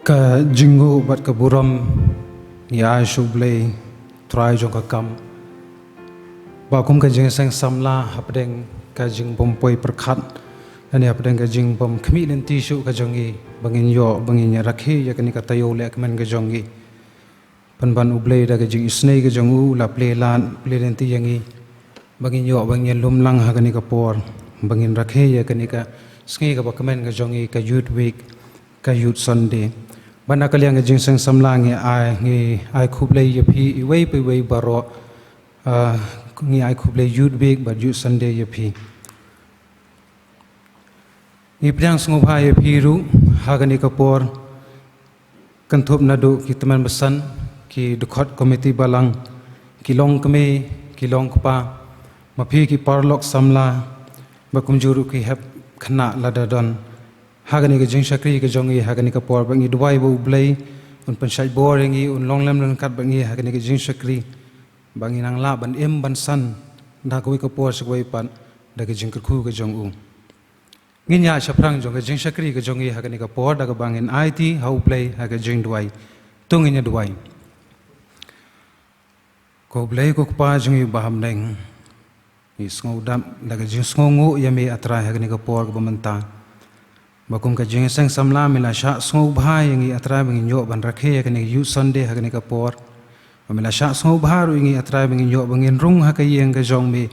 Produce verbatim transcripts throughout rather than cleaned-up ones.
Ka jingnguh bad ka burom ngi ai sha U Blei, Trai jong ka kam, ba kum ka jingseng samla hapdeng ka jingbym poi pyrkhat, lane hapdeng ka jingbym khmih lynti shuh ka jong ngi, ba ngin ïoh, ba ngin ïa rakhe ïa kane ka taïew lehkmen ka jong ngi. Pynban U Blei da ka jingisynei ka jong u, u la plie lad, plie lynti ïa ngi, ba ngin ïoh, ba ngin lum lang ha kane ka por, ba ngin rakhe ïa kane ka sngi kaba kmen ka jong ngi, ka Youth Week, ka Youth Sunday. Bad na ka liang ka jingseng samla ngi ai, ngi ai khublei ïa phi iwei pa iwei baroh. Ah, ngi ai khublei Youth Week bad Youth Sunday ïa phi. Ngi pdiang sngewbha ïa phi ruh ha kane ka por, kynthup naduh ki tymmen basan, ki dkhot komiti balang, ki longkmie, ki longkpa, ma phi ki paralok samla, bad kumjuh ruh ki hep khynnah lada don ha kane ka jingshakri ka jong ngi ha kane ka por. Bad ngi duwai ba U Blei un pynshait bor ïa ngi, un long lem ryngkat bad ngi ha kane ka jingshakri, ba ngin nang lah ban im ban san na kawei ka por sha kawei pat da ka jingkyrkhu ka jong u. Ngin ïaid shaphrang jong ka jingshakri ka jong ngi ha kane ka por da kaba ngin aiti ha U Blei ha ka jingduwai. To ngin ïa duwai. Ko Blei ko Kpa jong ngi ba ha bneng, ngi sngewdap da ka jingsngewnguh ïa me, A Trai, ha kane ka por kaba mynta, ba kum ka jingseng samla me la shah sngewbha ïa ngi, A Trai, ba ngin ïoh ban rakhe ïa kane ka Youth Sunday ha kane ka por. Ba me la shah sngewbha ruh ïa ngi, A Trai, ba ngin ïoh, ba ngin rung ha ka ïing ka jong me,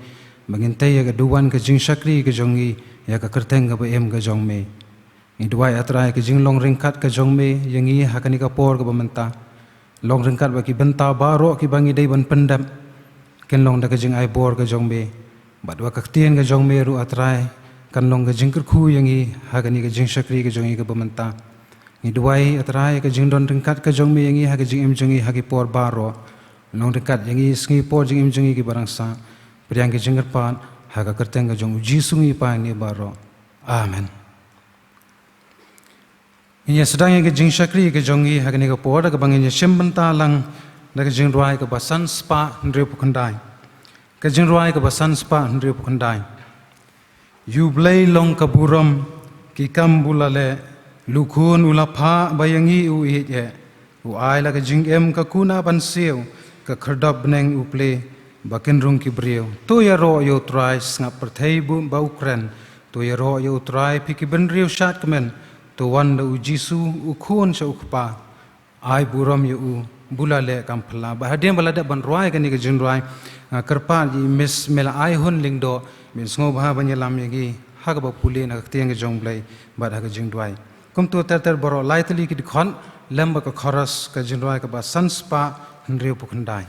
ba ngin tei ïa ka duwan ka jingshakri ka jong ngi ïa ka kyrteng kaba im ka jong me. Ngi duwai, A Trai, ka jinglong ryngkat ka jong me ïa ngi ha kane ka por kaba mynta. Long ryngkat bad ki bynta baroh kiba ngi dei ban pyndep, kin long da ka jingai bor ka jong me. Bad ba ka ktien ka jong me ruh, A Trai, kan long ka jingkyrkhu ïa ngi ha kane ka jingshakri ka jong ngi kaba mynta. Ngi duwai, A Trai, ka jingdon ryngkat ka jong me ïa ngi ha ka jingim jong ngi ha ki por baroh. Long ryngkat ïa ngi sngi por jingim jong ngi kiba rangsa. Pdiang ka jingkyrpad ha ka kyrteng ka jong U Jisu ngi pan ïa baroh. Amen. Ngin ïa sdang ïa ka jingshakri ka jong ngi ha kane ka por da kaba ngin ïa shim bynta lang da ka jingrwai kaba san spah hynriewphew khyndai. Ka jingrwai kaba san spah hynriewphew khyndai. Ïa U Blei long ka burom, ki kam ba u la leh, la u Khun u la phah ba ïa ngi u ïeit eh. U ai la ka jingim ka kuna ban siew, ka khyrdop bneng u plie, ba kin rung ki briew. To ïaroh ïa U Trai, sngap pyrthei bun ba u kren. To ïaroh ïa U Trai, phi ki bynriew shad kmen. To wan da U Jisu, U Khun sha U Kpa. Ai burom ïa u, ba u la leh kam phylla. Bad hadien ba la dep ban rwai kane ka jingrwai, nga kyrpad ïa i Miss Mela Aihun Lyngdoh, ban sngewbha ban ïalam ïa ngi ha kaba pule na ka ktien ka jong U Blei bad ha ka jingduwai. Kumto ter ter baroh lai tylli ki dkhot lem bad ka chorus ka jingrwai kaba san spah hynriewphew khyndai.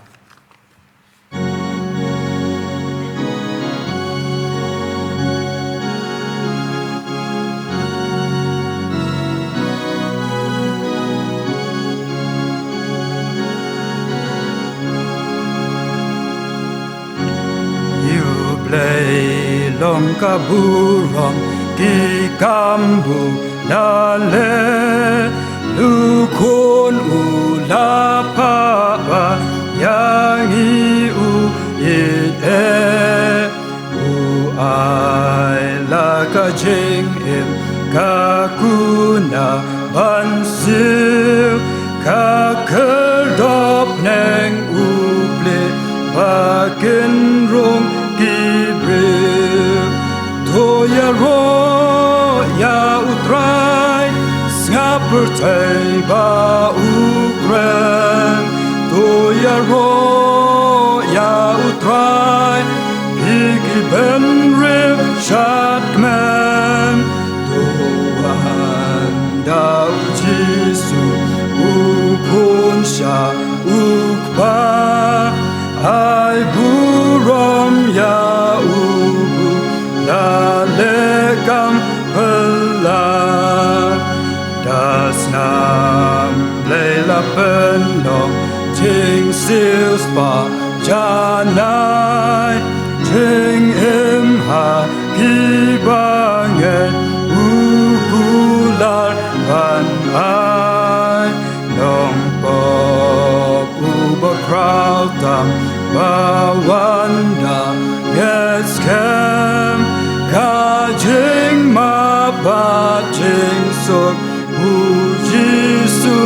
Ïa U Blei long ka burom, ki kam ba u la leh, la u Khun u la phah ba ïa ngi u ïeit eh. U ai la ka jingim ka kuna ban siew, ka khyrdop bneng u plie, ba kin rung ki briew. To ïaroh ïa U Trai, sngap pyrthei ba u kren. To ïaroh ïa U Trai, phi ki bynriew shad kmen. To wan da U Jisu, U Khun sha U Kpa, ai burom ïa u ba u la leh kam phylla. Da snam Blei la pynlong, jingsiew spah janai, jingim ha ki bangeit u kular ban ai. Nongpop uba khraw tam ba wan da ngeit skhem, ka jingmap bad jingsuk U Jisu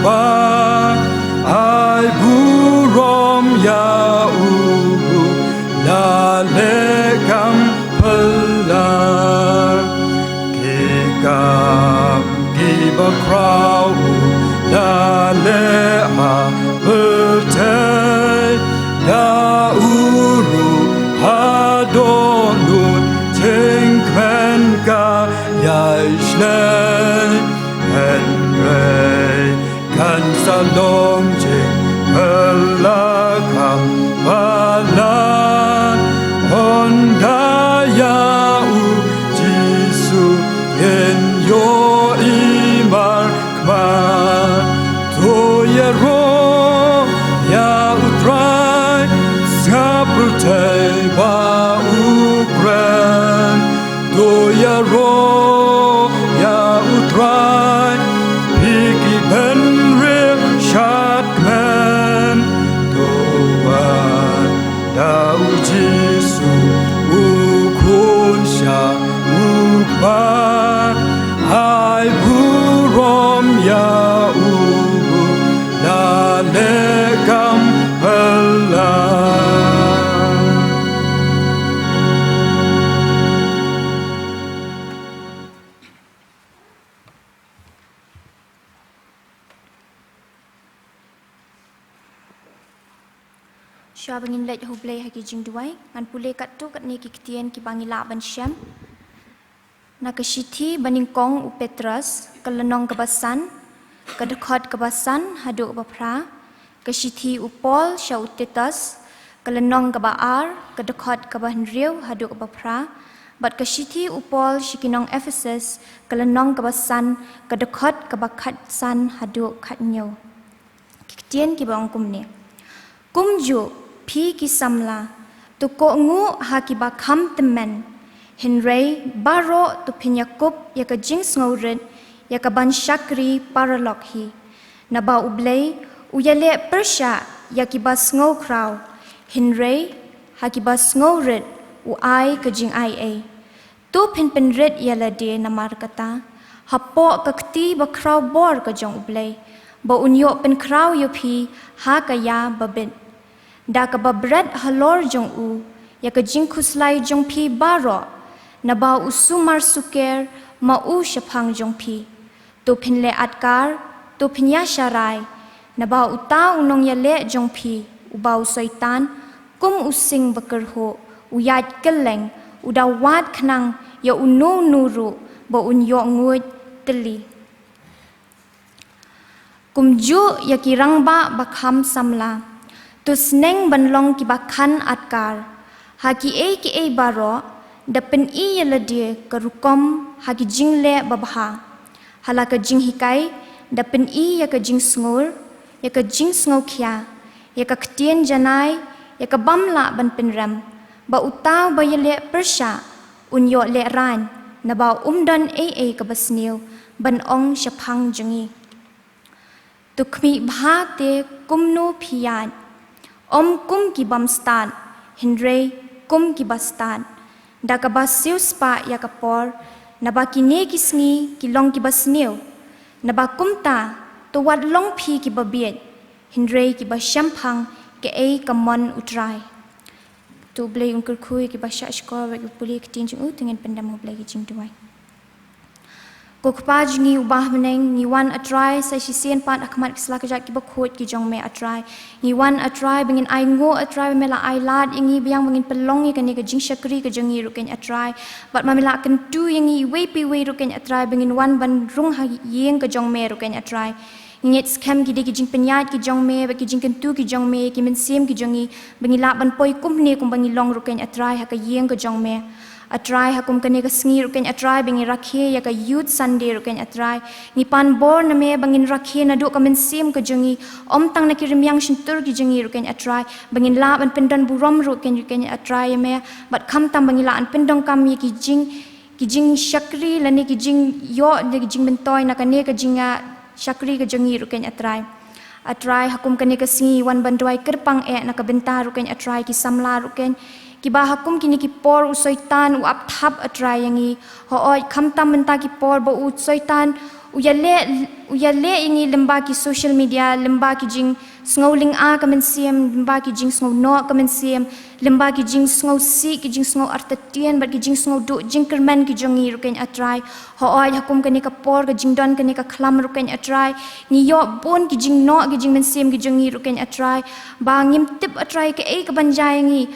Ba ai burom ïa u, la leh kam pala. Ki kam kiba khraw u la leh ha pyrthei, da u ruh ha dohnud jingkmen ka ïai shlei. Hynrei kan sa long jingpyllait kham palat, ynda ïa u Jisu ngin ïohi markhmat. To ïaroh ïa u Trai, sngap pyrthei ba u kren. To ïaroh ïa u Trai, phi ki bynriew shadkmen. To wan da u Jisu u khun sha u kpa, ai burom ïa u, la leh kam pala. Shuwa ba ngin leit ha U Blei ha ki jingduwai, ngan pule katto katne ki ktien kiba ngi lah ban shem. Na ka shithi banyngkong u Petros, ka lynnong kaba san, ka dkhot kaba san haduh kaba phra, ka shithi u Paul sha u Titus, ka lynnong kaba ar, ka dkhot kaba hynriew haduh kaba phra, bad ka shithi u Paul sha ki nong Ephesus, ka lynnong kaba san, ka dkhot kaba khatsan haduh khathynñiew. Ki ktien kiba ong kumne. Kumjuh, phi ki samla, to kohnguh ha kiba kham tymmen, hynrei baroh to pynïakup ïa ka jingsngewrit ïa ka ban shakri paralok hi. Naba U Blei u ïaleh pyrshah ïa kiba sngewkhraw, hynrei ha kiba sngewrit u ai ka jingaiei. To phin pynrit ïa lade namar kata, hapoh ka kti bakhraw bor ka jong U Blei, ba un ïoh pynkhraw ïa phi ha ka ïa babit. Da kaba bret halor jong u ïa ka jingkhuslai jong phi baroh, naba u sumar suker ma u shaphang jong phi. To phin leh atkar, to phin ïa sharai, naba uta u nongïaleh jong phi, uba u Soitan, kum u sing bakyrhuh, u ïaid kylleng, u da wad khnang ïa uno uno ruh ba un ïoh nguid tylli. Kumjuh ïa ki rangbah ba kham samla, to sneng ban long kiba khan atkar. Ha kiei kiei baroh, da pyni ïa lade ka rukom ha ki jingleh babha. Ha la ka jinghikai, da pyni ïa ka jingsngur, ïa ka jingsngewkhia, ïa ka ktien janai, ïa ka bym lah ban pynrem, ba uta uba ïaleh pyrshah un ïoh lehraiñ, naba um don ei ei kaba sniew ban ong shaphang jong ngi. To khmih bha te kumno phi ïaid, ym kum ki bym stad, hynrei kum kiba stad. Da kaba siewspah ïa ka por, naba kine ki sngi ki long kiba sniew. Naba kumta, to wat long phi kiba bieit, hynrei kiba shemphang kaei ka mon U Trai. To U Blei un kyrkhu ïa kiba shah shkor bad kiba pule ktien jong u, to ngin pyndem ha U Blei ki jingduwai. Ko Kpa jong ngi uba ha bneng, ngi wan, A Trai, sa shisien pat ha khmat ki sla kjat kiba khuid ki jong me, A Trai. Ngi wan, A Trai, ba ngin ainguh, A Trai, ba me la ailad ïa ngi, biang ba ngin pynlong ïa kane ka jingshakri ka jong ngi ruh keiñ, A Trai. Bad ba me la kyntu ïa ngi iwei pa iwei ruh keiñ, A Trai, ba ngin wan ban rung ha ïing ka jong me ruh keiñ, A Trai. Ngi ngeit skhem ki dei ki jingpynïaid ki jong me, bad ki jingkyntu ki jong me, ki mynsiem ki jong ngi, ba ngi lah ban poi kumne kumba ngi long ruh keiñ, A Trai, ha ka ïing ka jong me. A Trai, ha kum kane ka sngi ruh keiñ, A Trai, ba ngi rakhe ïa ka Youth Sunday ruh keiñ, A Trai. Ngi pan bor na me ba ngin rakhe naduh ka mynsiem ka jong ngi, ym tang na ki rmiang shyntur ki jong ngi ruh keiñ, A Trai, ba ngin lah ban pyndon burom ruh keiñ, ruh keiñ, A Trai, ïa me. Bad khamtam ba ngi lah ban pyndonkam ïa ki jing, ki jingshakri lane ki jingïoh, lane ki jingmyntoi na kane ka jing, ah, shakri ka jong ngi ruh keiñ, A Trai. A Trai, ha kum kane ka sngi wan ban duwai kyrpang eh na ka bynta ruh keiñ, A Trai, ki samla ruh keiñ, kiba ha kum kine ki por u Soitan u ap thap, A Trai, ïa ngi. Hooid, khamtam mynta ki por ba u Soitan U ïaleh, u ïaleh ïa ngi lyngba ki social media, lyngba ki jingsngew lynga ka mynsiem, lyngba ki jingsngew noh ka mynsiem, lyngba ki jingsngew sih, ki jingsngew artatien, bad ki jingsngew duh jingkyrmen ki jong ngi ruh keiñ A Trai. Hooid, ha kum kane ka por ka jingdon kane ka khlam ruh keiñ A Trai, ngi ïoh bun ki jingnoh ki jingmynsiem ki jong ngi ruh keiñ A Trai, ba ngim tip A Trai kaei kaban jia ïa ngi.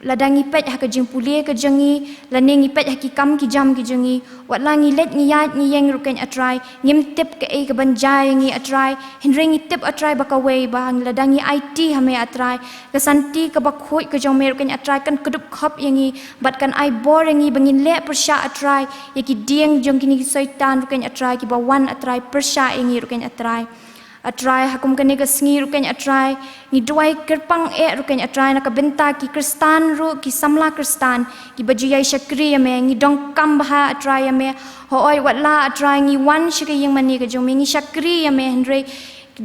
Lada ngi peit ha ka jingpule ka jong ngi, lane ngi peit ha ki kam ki jam ki jong ngi, wat la ngi leit ngi ïaid ngi ïeng ruh keiñ A Trai, ngim tip kaei kaban jia ïa ngi A Trai. Hynrei ngi tip A Trai ba kawei, ba lada ngi aiti ha me A Trai, ka santi kaba khuid ka jong me ruh keiñ A Trai kan kdup khop ïa ngi, bad kan ai bor ïa ngi ba ngin leh pyrshah A Trai ïa ki dieng jong kine ki soitan ruh keiñ A Trai, kiba wan A Trai pyrshah ïa ngi ruh keiñ A Trai. A Trai, ha kum kane ka sngi ruh keiñ A Trai, ngi duwai kyrpang eh ruh keiñ A Trai na ka bynta ki Khristan ruh, ki samla Khristan kiba ju ïai shakri ïa me, ngi donkam bha A Trai ïa me. Hooid, wat la A Trai ngi wan sha ka ïing mane ka jong me, ngi shakri ïa me, hynrei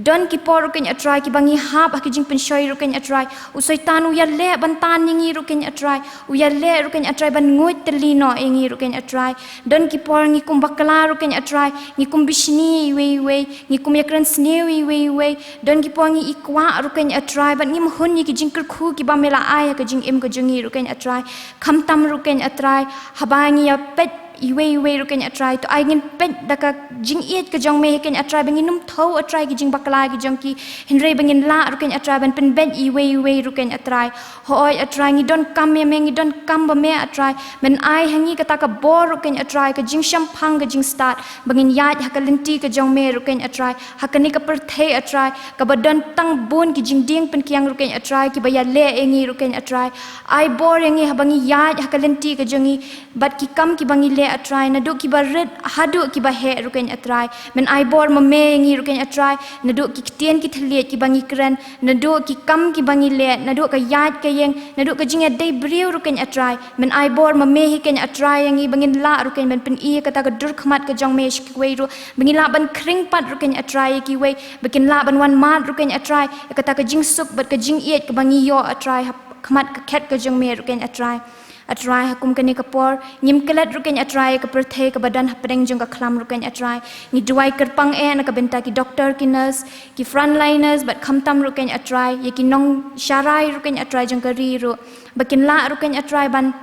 don ki por ruh keiñ A Trai kiba ngi hap ha ki jingpynshoi ruh keiñ A Trai, u soitan u ïaleh ban tan ïa ngi ruh keiñ A Trai, u ïaleh ruh keiñ A Trai ban nguid tylli noh ïa ngi ruh keiñ A Trai. Don ki por ngi kum bakla ruh keiñ A Trai, ngi kum bishni iwei iwei, ngi kum ïakren sniew iwei iwei. Don ki por ngi i kwah ruh keiñ A Trai, bad ngim hun ïa ki jingkyrkhu kiba me la ai ha ka jingim ka jong ngi ruh keiñ A Trai. Khamtam ruh keiñ A Trai, haba ngi ïa peit iwei iwei ruh keiñ A Trai, to ai ngin peit da ka jingïeit ka jong me hi keiñ A Trai, ba ngin ym thew A Trai ki jingbakla ki jong ki, hynrei ba ngin lah ruh keiñ A Trai ban pynbeit iwei iwei ruh keiñ A Trai. Hooid A Trai, ngi donkam ïa me, ngi donkam ba me A Trai men ai ha ngi kata ka bor ruh keiñ A Trai, ka jingshemphang ka jingstad, ba ngin ïaid ha ka lynti ka jong me ruh keiñ A Trai, ha kane ka pyrthei A Trai, kaba don tang bun ki jingdieng pynkhiang ruh keiñ A Trai, kiba ïaleh ïa ngi ruh keiñ A Trai. Ai bor ïa ngi haba ngi ïaid ha ka lynti ka jong ngi, bad ki kam kiba ngi leh A Trai, naduh kiba rit haduh kiba heh ruh keiñ A Trai, men ai bor ma me ïa ngi ruh keiñ A Trai, naduh ki ktien ki thylliej kiba ngi kren, naduh ki kam kiba ngi leh, naduh ka ïaid ka ïeng, naduh ka jingïadei briew ruh keiñ A Trai, men ai bor ma me hi keiñ A Trai ïa ngi, ba ngin lah ruh keiñ ban pyni ïa kata ka dur khmat ka jong me sha kiwei ruh, ba ngin lah ban khring pat ruh keiñ A Trai ïa kiwei, ba kin lah ban wan mad ruh keiñ A Trai ïa kata ka jingsuk bad ka jingïeit kaba ngi ïoh A Trai, ha khmat ka khet ka jong me ruh keiñ A Trai. A Trai, ha kum kane ka por, ngim klet ruh keiñ A Trai ïa ka pyrthei kaba don hapdeng jong ka khlam ruh keiñ A Trai. Ngi duwai kyrpang eh na ka bynta ki doktor, ki nurse, ki frontliners, bad khamtam ruh keiñ A Trai, ïa ki nongsharai ruh keiñ A Trai jong ka ri ruh, ba kin lah ruh keiñ A Trai ban,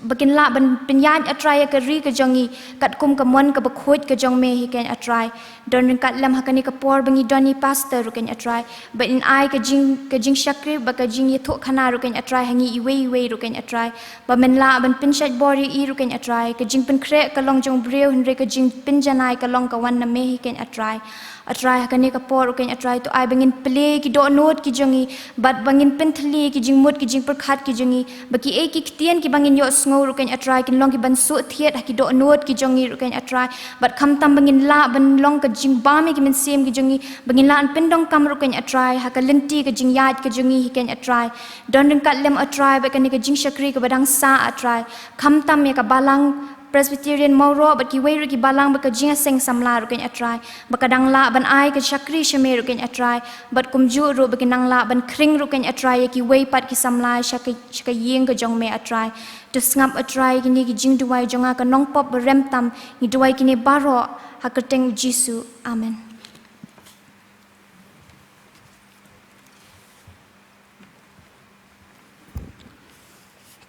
ba kin lah ban pynïaid A Trai ïa ka ri ka jong ngi katkum ka mon kaba khuid ka jong me hi keiñ A Trai. Don ryngkat lem ha kane ka por ba ngi don i pastor ruh keiñ A Trai, ba in ai ka jing, ka jingshakri bad ka jingïathuhkhana ruh keiñ A Trai ha ngi iwei iwei ruh keiñ A Trai, ba men lah ban pynshait bor ïa i ruh keiñ A Trai. Ka jingpynkhreh ka long jong u briew, hynrei ka jingpynjanai ka long ka wan na me hi keiñ A Trai. A Trai, ha kane ka por ruh keiñ A Trai, to ai ba ngin plie ki dohnud ki jong ngi, bad ba ngin pynthylli ki jingmut ki jingpyrkhat ki jong ngi, ba kiei ki ktien kiba ngin ïohsngew ruh keiñ A Trai, kin long kiban suk thied ha ki dohnud ki jong ngi ruh keiñ A Trai, bad khamtam ba ngin lah ban long ka jingbam ïa ki mynsiem ki jong ngi, ba ngin lah ban pyndonkam ruh keiñ A Trai ha ka lynti ka jingïaid ka jong ngi hi keiñ A Trai. Don ryngkat lem A Trai bad kane ka jingshakri kaba dang sah A Trai, khamtam ïa ka balang Presbyterian Mawroh bad kiwei ruh ki balang bad ka jingïaseng samla ruh keiñ A Trai, ba ka dang lah ban ai ka shakri sha me ruh keiñ A Trai, bad kumjuh ruh ba kin nang lah ban khring ruh keiñ A Trai ïa kiwei pat ki samla sha ka, sha ka ïing ka jong me A Trai. To sngap A Trai kine ki jingduwai jong nga ka nongpop ba rem tam, ngi duwai kine baroh ha ka kyrteng u Jisu. Amen.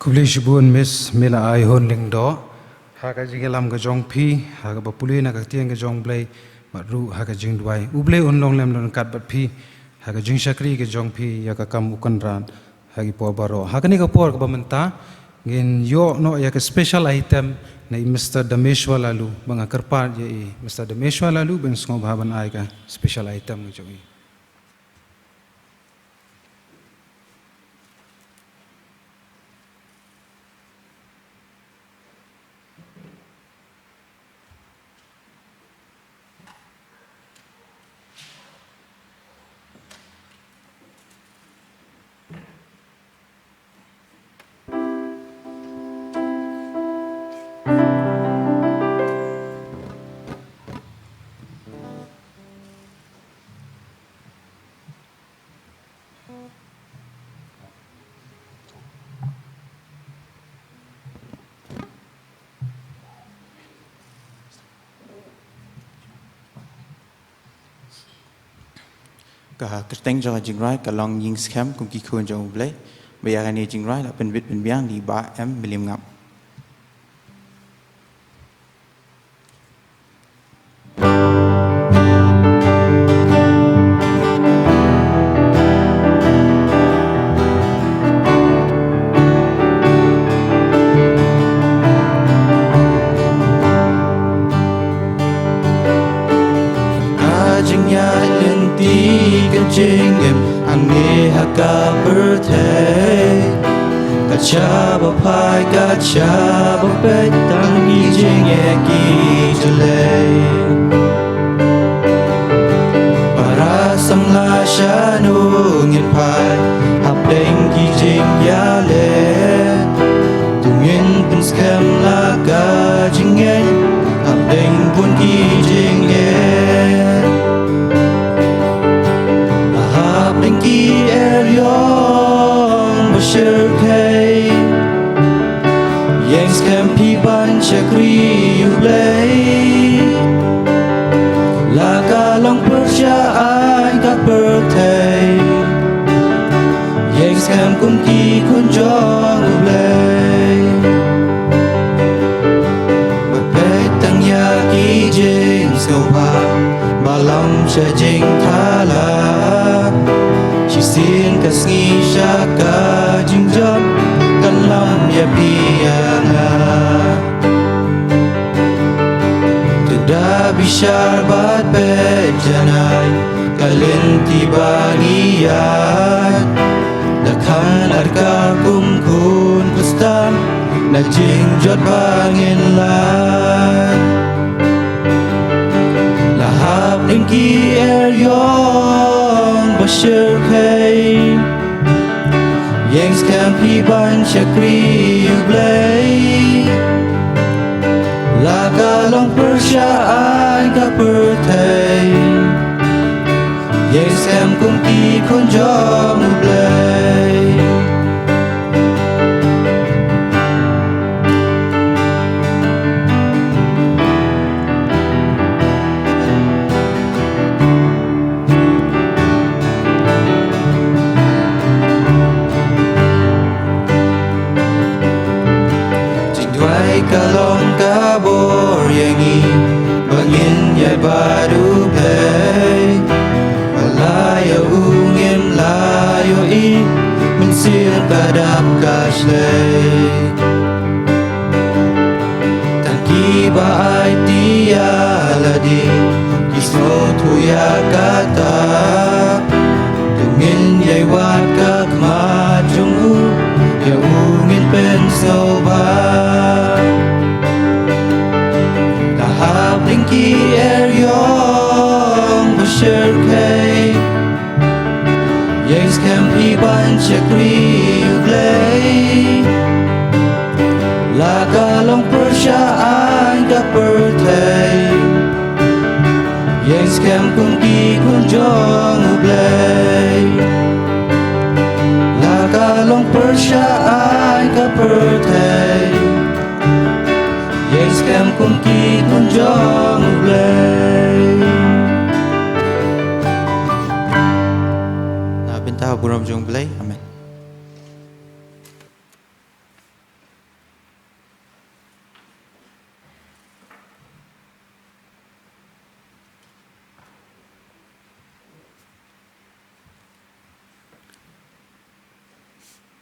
Khublei shibun Miss, me la ai hun lyngdoh ha ka jingïalam ka jong phi, ha kaba pule na ka ktien ka jong U Blei, bad ruh ha ka jingduwai. U Blei un long lem ryngkat bad phi ha ka jingshakri ka jong phi ïa ka kam u Kynrad ha ki por baroh. Ha kane ka por kaba mynta ngin ïoh noh ïa ka special item na i Mister Dameshwar Laloo, ba nga kyrpad ïa i Mister Dameshwar Laloo ba in sngewbha ban ai ka special item ka jong i. Ka kyrteng jong ka jingrwai ka long Ïing Skhem Kum Ki Khun Jong U Blei. Ba ïa kane ka jingrwai la pynbit pynbiang da i Bah M Mylliem Ngap. Ka jingïaid lynti ka jingim hangne ha ka pyrthei, ka shah ba phai ka shah ba peit tang ki jingeh ki jlei. Para samla shano ngin phai hapdeng ki jingïaleh. To ngin pynskhem la ka jingngeit hapdeng bun ki jingeh. Hapdeng ki eriong ba shyrkhei, ïeng skhem phi ban shakri ïa U Blei. La ka long pyrshah aiñ ka pyrthei, ïeng skhem kum ki khun jong U Blei. Bad peit tang ïa ki jingsngewbha ba lam sha jingthala. Shisien ka sngi sha ka jingjot kan lam ïa phi ïa nga. Te da bishar bad peit janai ka lynti ba ngi ïaid. Da khang ar ka kum khun Khristan na jingjot ba ngin lait. La hapdeng ki eriong ba shyrkhei, ïeng skhem phi ban shakri ïa U Blei. La ka long pyrshah aiñ ka pyrthei, ïeng skhem kum ki khun jong U Blei. Jingduwai ka long ka bor ïa ngi ba ngin ïaid bad U Blei. Ba la ïa u ngim la ïohi, mynsiem ka dap ka shlei. Tang kiba aiti ïa lade ki sngewthuh ïa kata. To ngin ïai wad ka khmat jong u, ïa u ngin pynsngewbha. La hapdeng ki eriong ba shyrkhei, ïeng skhem phi ban shakri ïa U Blei. La ka long pyrshah aiñ ka pyrthei, ïeng skhem kum ki khun jong U Blei. La ka long pyrshah aiñ ka pyrthei, ïeng skhem kum ki khun jong U Blei. Na ka bynta burom jong U Blei. Amen.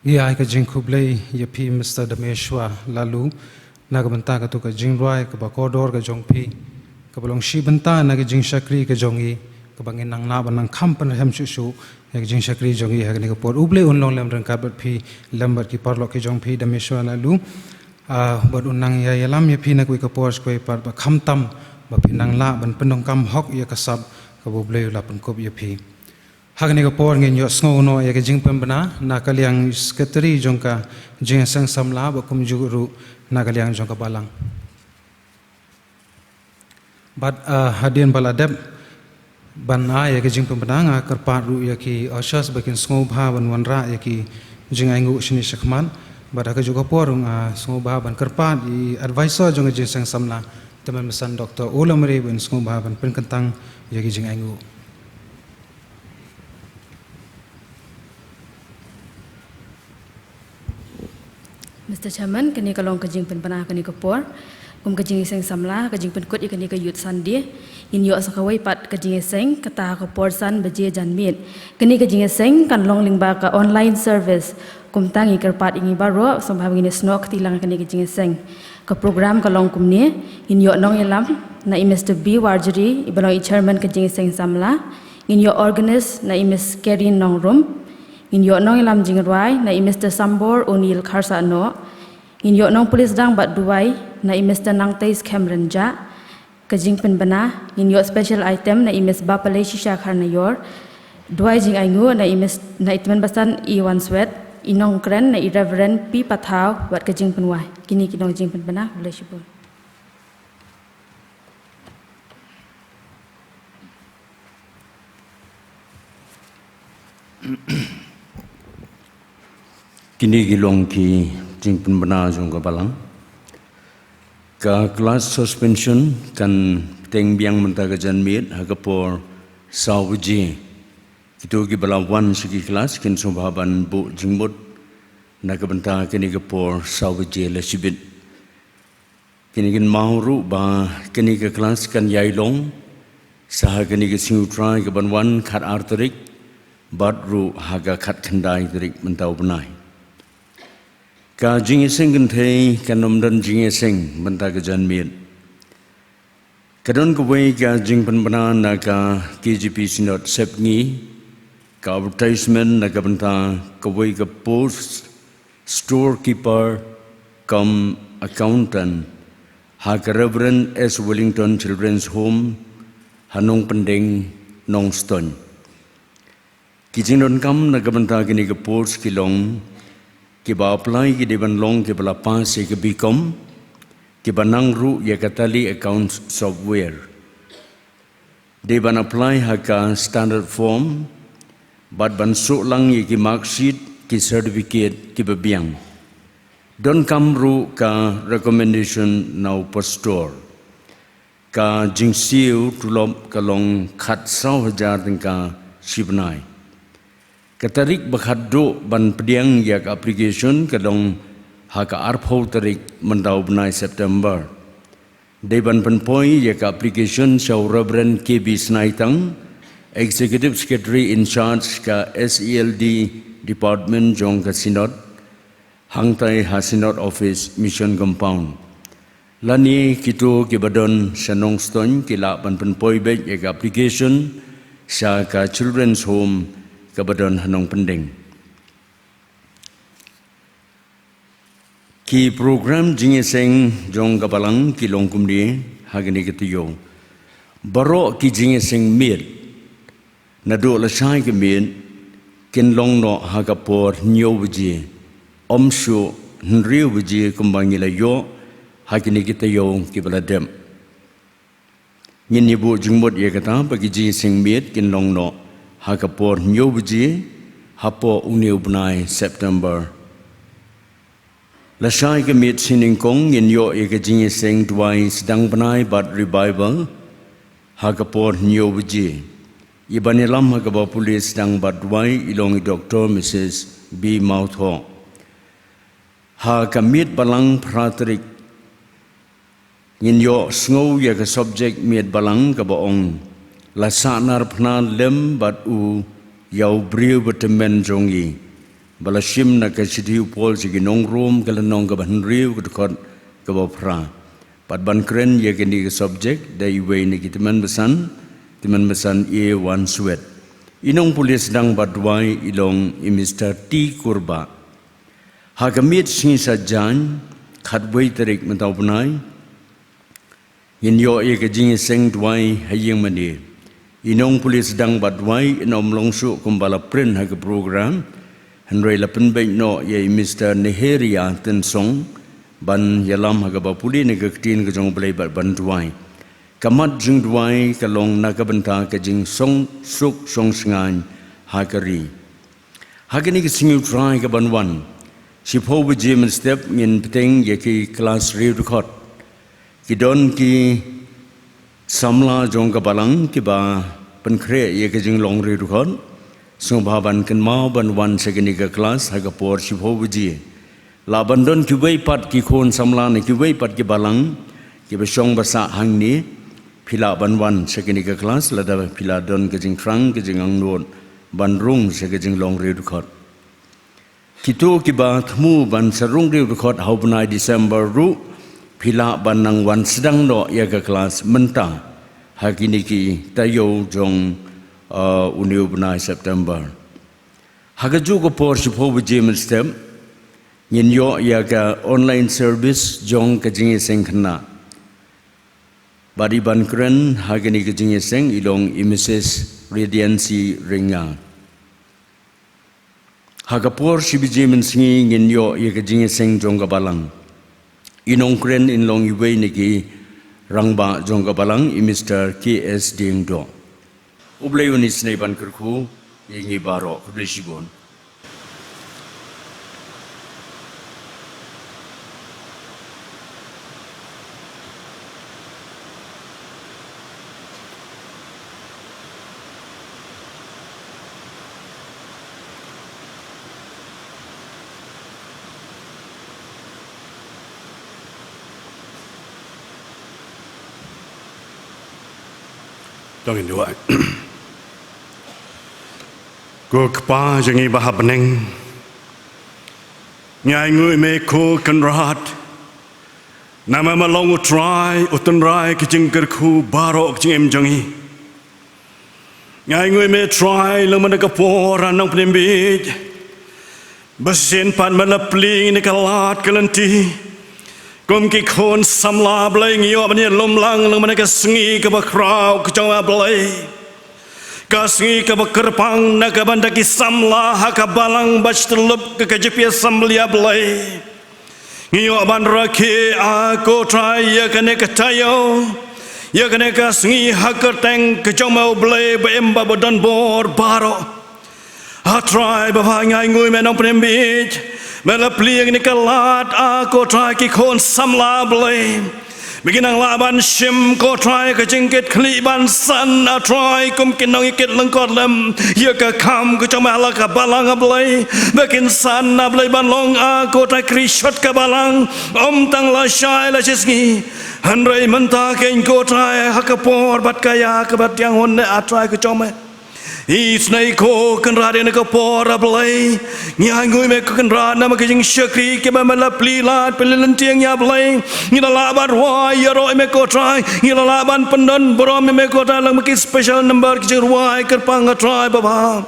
Ngi ai ka jingkhublei ïa phi Mister Dameshwa Laloo, na ka bynta katu ka jingrwai kaba kordor ka jong phi, kaba long shi bynta na ka jingshakri ka jong ngi, kaba ngin nang lah ban nang kham pynrhem shuh shuh ïa ka jingshakri jong ngi ha kane ka por. U Blei un long lem ryngkat bad phi lem bad ki paralok ki jong phi Dameshwa Laloo. Ah, bad un nang ïa ïalam ïa phi na kawei ka por sha kawei pat, ba khamtam ba phin nang lah ban pyndonkam hok ïa ka sap kaba U Blei u la pynkup ïa phi. Ha kane ka por ngin ïohsngew noh ïa ka jingpynbna na ka liang Secretary jong ka Jingïaseng Samla bad kumjuh ruh na ka liang jong ka Balang. Bad, ah, hadien ba la dep ban ai ïa ka jingpynbna, nga kyrpad ruh ïa ki ushers ba kin sngewbha ban wanrah ïa ki jingainguh shane shakhmat. Bad ha kajuh ka por ruh nga sngewbha ban kyrpad ïa i advisor jong ka Jingïaseng Samla, Tymmen Basan Doctor O. Lamare, ban sngewbha ban pynkyntang ïa ki jingainguh. Mister Chairman, kane ka long ka jingpynbna kane ka por kum ka jingïaseng samla, ka jingpynkut ïa kane ka Youth Sunday. Ngin ïoh sa kawei pat ka jingïaseng, kata ka por san baje janmiet. Kane ka jingïaseng kan long lyngba ka online service. Kumta ngi kyrpad ïa ngi baroh, sngewbha ngin ïasnoh kti lang kane ka jingïaseng. Ka program ka long kumne, ngin ïoh nongïalam na i Mister B Warjri, iba long i Chairman ka jingïaseng samla. Ngin ïoh organist na i Miss Kerin Nongrum. Ngin ïoh nongïalam jingrwai na i Mister Sambor O'Neil Kharsahnoh. Ngin ïoh nongpule sdang bad duwai na i Mister Nangtais Cameron Jah. Ka jingpynbna, ngin ïoh special item na i Miss Bapalei Shisha Kharnaior. Duwai jingainguh na i Miss, na i Tymmen Basan Iwan Swet. I nongkren na i Reverend P Pathaw, bad ka jingpynwai. Kine ki long jingpynbna, khublei shibun. Kine ki long ki jingpynbna jong ka balang. Ka class suspension kan bteng biang mynta ka janmiet ha ka por saw baje. Kito kiba la wan sha ki class kin sngewbha ban buh jingmut na ka bynta kane ka por saw baje la shibit. Kine kin maw ruh ba kane ka class kan ïai long sa ha kane ka sngi U Trai kaban wan khat ar tarik, bad ruh ha ka khat khyndai tarik mynta u bnai. Ka jingïaseng kynthei kan ym don jingïaseng mynta ka janmiet. Ka don kawei ka jingpynbna na ka K J P Synod Sepngi, ka advertisement na ka bynta kawei ka post storekeeper cum accountant ha ka Reverend S Wellington Children's Home ha Nongpyndeng, Nongstoiñ. Ki jingdonkam na ka bynta kine ki post ki long, kiba apply ki dei ban long kiba la pass ïa ka B Com, kiba nang ruh ïa ka Tally Accounts software. Dei ban apply ha ka standard form, bad ban shu lang ïa ki marksheet, ki certificate kiba biang. Donkam ruh ka recommendation na u pastor. Ka jingsiew tulop ka long khatsaw hajar tyngka shi bnai. Ka tarik ba khatduh ban pdiang ïa ka application ka long ha ka arphew tarik mynta u bnai September. Dei ban pynpoi ïa ka application sha u Reverend K B Snaitang, Executive Secretary in charge ka S E L D Department jong ka Synod, hangtai ha Synod Office, Mission Compound. Lane kito kiba don sha Nongstoiñ ki lah ban pynpoi beit ïa ka application sha ka Children's Home kaba don ha Nongpyndeng. Ki program jingïaseng jong ka balang ki long kumne ha kane ka taïew. Baroh ki jingïaseng miet, naduh lashai ka miet, kin long noh ha ka por hynñiew baje, ym shuh hynriew baje kumba ngi la ïoh ha kine ki taïew kiba la dep. Ngin ïa buh jingmut ïa kata ba ki jingïaseng miet kin long noh ha ka por hynñiew baje hapoh une u bnai September. Lashai ka miet shi nyngkong ngin ïoh ïa ka jingïaseng duwai sdang bnai bad revival ha ka por hynñiew baje. Iban ïalam ha kaba pule sdang bad duwai i long i Doktor Missus B Mawthoh. Ha ka miet balang phra tarik ngin ïoh sngew ïa ka subject miet balang kaba ong, La Sahnarphna Lem Bad U Ïa U Briew Bathymmeng Jong Ngi, ba la shim na ka shithi u Paul sha ki nong Rom ka lynnong kaba hynriew ka dkhot kaba phra. Bad ban kren ïa kane ka subject da iwei na ki tymmen basan, tymmen basan A Wan Swet. I nongpule sdang bad duwai i long i Mister T Kurbah. Ha ka miet sngi Saitjaiñ, khatwei tarik mynta u bnai, ngin ïoh ïa ka jingïaseng duwai ha ïingmane. I nongpule sdang bad duwai in ym long shuh kumba la print ha ka program, hynrei la pynbeit noh ïa i Mister Neheria Tynsong ban ïalam ha kaba pule na ka ktien ka jong U Blei bad ban duwai. Ka mat jingduwai ka long na ka bynta ka jingsuk shong shngaiñ ha ka ri. Ha kane ka sngi U Trai kaban wan, shiphew baje mynstep ngin bteng ïa ki klas riewdkhot. Ki don ki samla jong ka balang kiba pynkhreh ïa ka jinglong riewdkhot. Sngewbha ban kynmaw ban wan sha kane ka klas ha ka por shiphew baje. Lah ban don kiwei pat ki khun samla na kiwei pat ki balang kiba shong ba sah hangne, phi lah ban wan sha kine ki klas lada phi la don ka jingthrang ka jingangnud ban rung sha ka jinglong riewdkhot. Kito kiba thmu ban sa rung riewdkhot ha u bnai December ruh phi lah ban nang wan sdang noh ïa ka klas mynta ha kine ki taïew jong, uh, une u bnai September. Ha kajuh ka por shiphew baje mynstep ngin ïoh ïa ka online service jong ka jingïaseng khynnah. Bad i ban kren ha kane ka jingïaseng i long i Mrs Radiancy Rynga. Ha ka por shi baje mynsngi ngin ïoh ïa ka jingïaseng jong ka balang. I nongkren in long iwei na ki rangbah jong ka balang, i Mr K S Diengdoh. U Blei un isynei ban kyrkhu ïa ngi baroh. Khublei shibun. To ngin duwai. Ko Kpa jong ngi ba ha bneng, ngi ainguh ïa me ko Kynrad, namar me long U Trai u tynrai ka jingkyrkhu baroh ka jingim jong ngi. Ngi ainguh ïa me Trai lyngba kane ka por, a Nongpynim bieit. Ba shisien pat me la plie ïa kane ka lad ka lynti. Kum ki khun samla Blei ngi ïoh ban ïalum lang lyngba kane ka sngi kaba khraw ka jong me Blei. Ka sngi kaba kyrpang na ka bynta ki samla ha ka balang ba shu tyllup ka K J P Assembly a Blei. Ngi ïoh ban rakhe, a ko Trai, ïa kane ka taïew, ïa kane ka sngi ha ka kyrteng ka jong me U Blei ba im bad ba don bor baroh. A Trai Baba, ngi ainguh ïa me Nongpynim bieit, me la plie ïa kane ka lad, a ko Trai, ki khun samla Blei. Ba kin nang lah ban shim ko Trai ka jingkitkhlieh ban san, a Trai, kum ki nongïakit lyngkot lem ïa ka kam ka jong me ha la ka balang a Blei. Ba kin san, a Blei, ban long, a ko Trai, ki rishot ka balang, ym tang lashai lashisngi, hynrei mynta kein ko Trai, ha ka por bad ka ïa kaba pdiang hangne, a Trai ka jong me. Isynei ko Kynrad ïa kane ka por a Blei. Ngi ainguh ïa me ko Kynrad namar ka jingshakri kaba me la plie lad plie lynti ïa ngi a Blei. Ngi la lah ban rwai ïaroh ïa me ko Trai. Ngi la lah ban pyndon burom ïa me ko Trai lyngba ki special number ki jingrwai kyrpang a Trai Baba.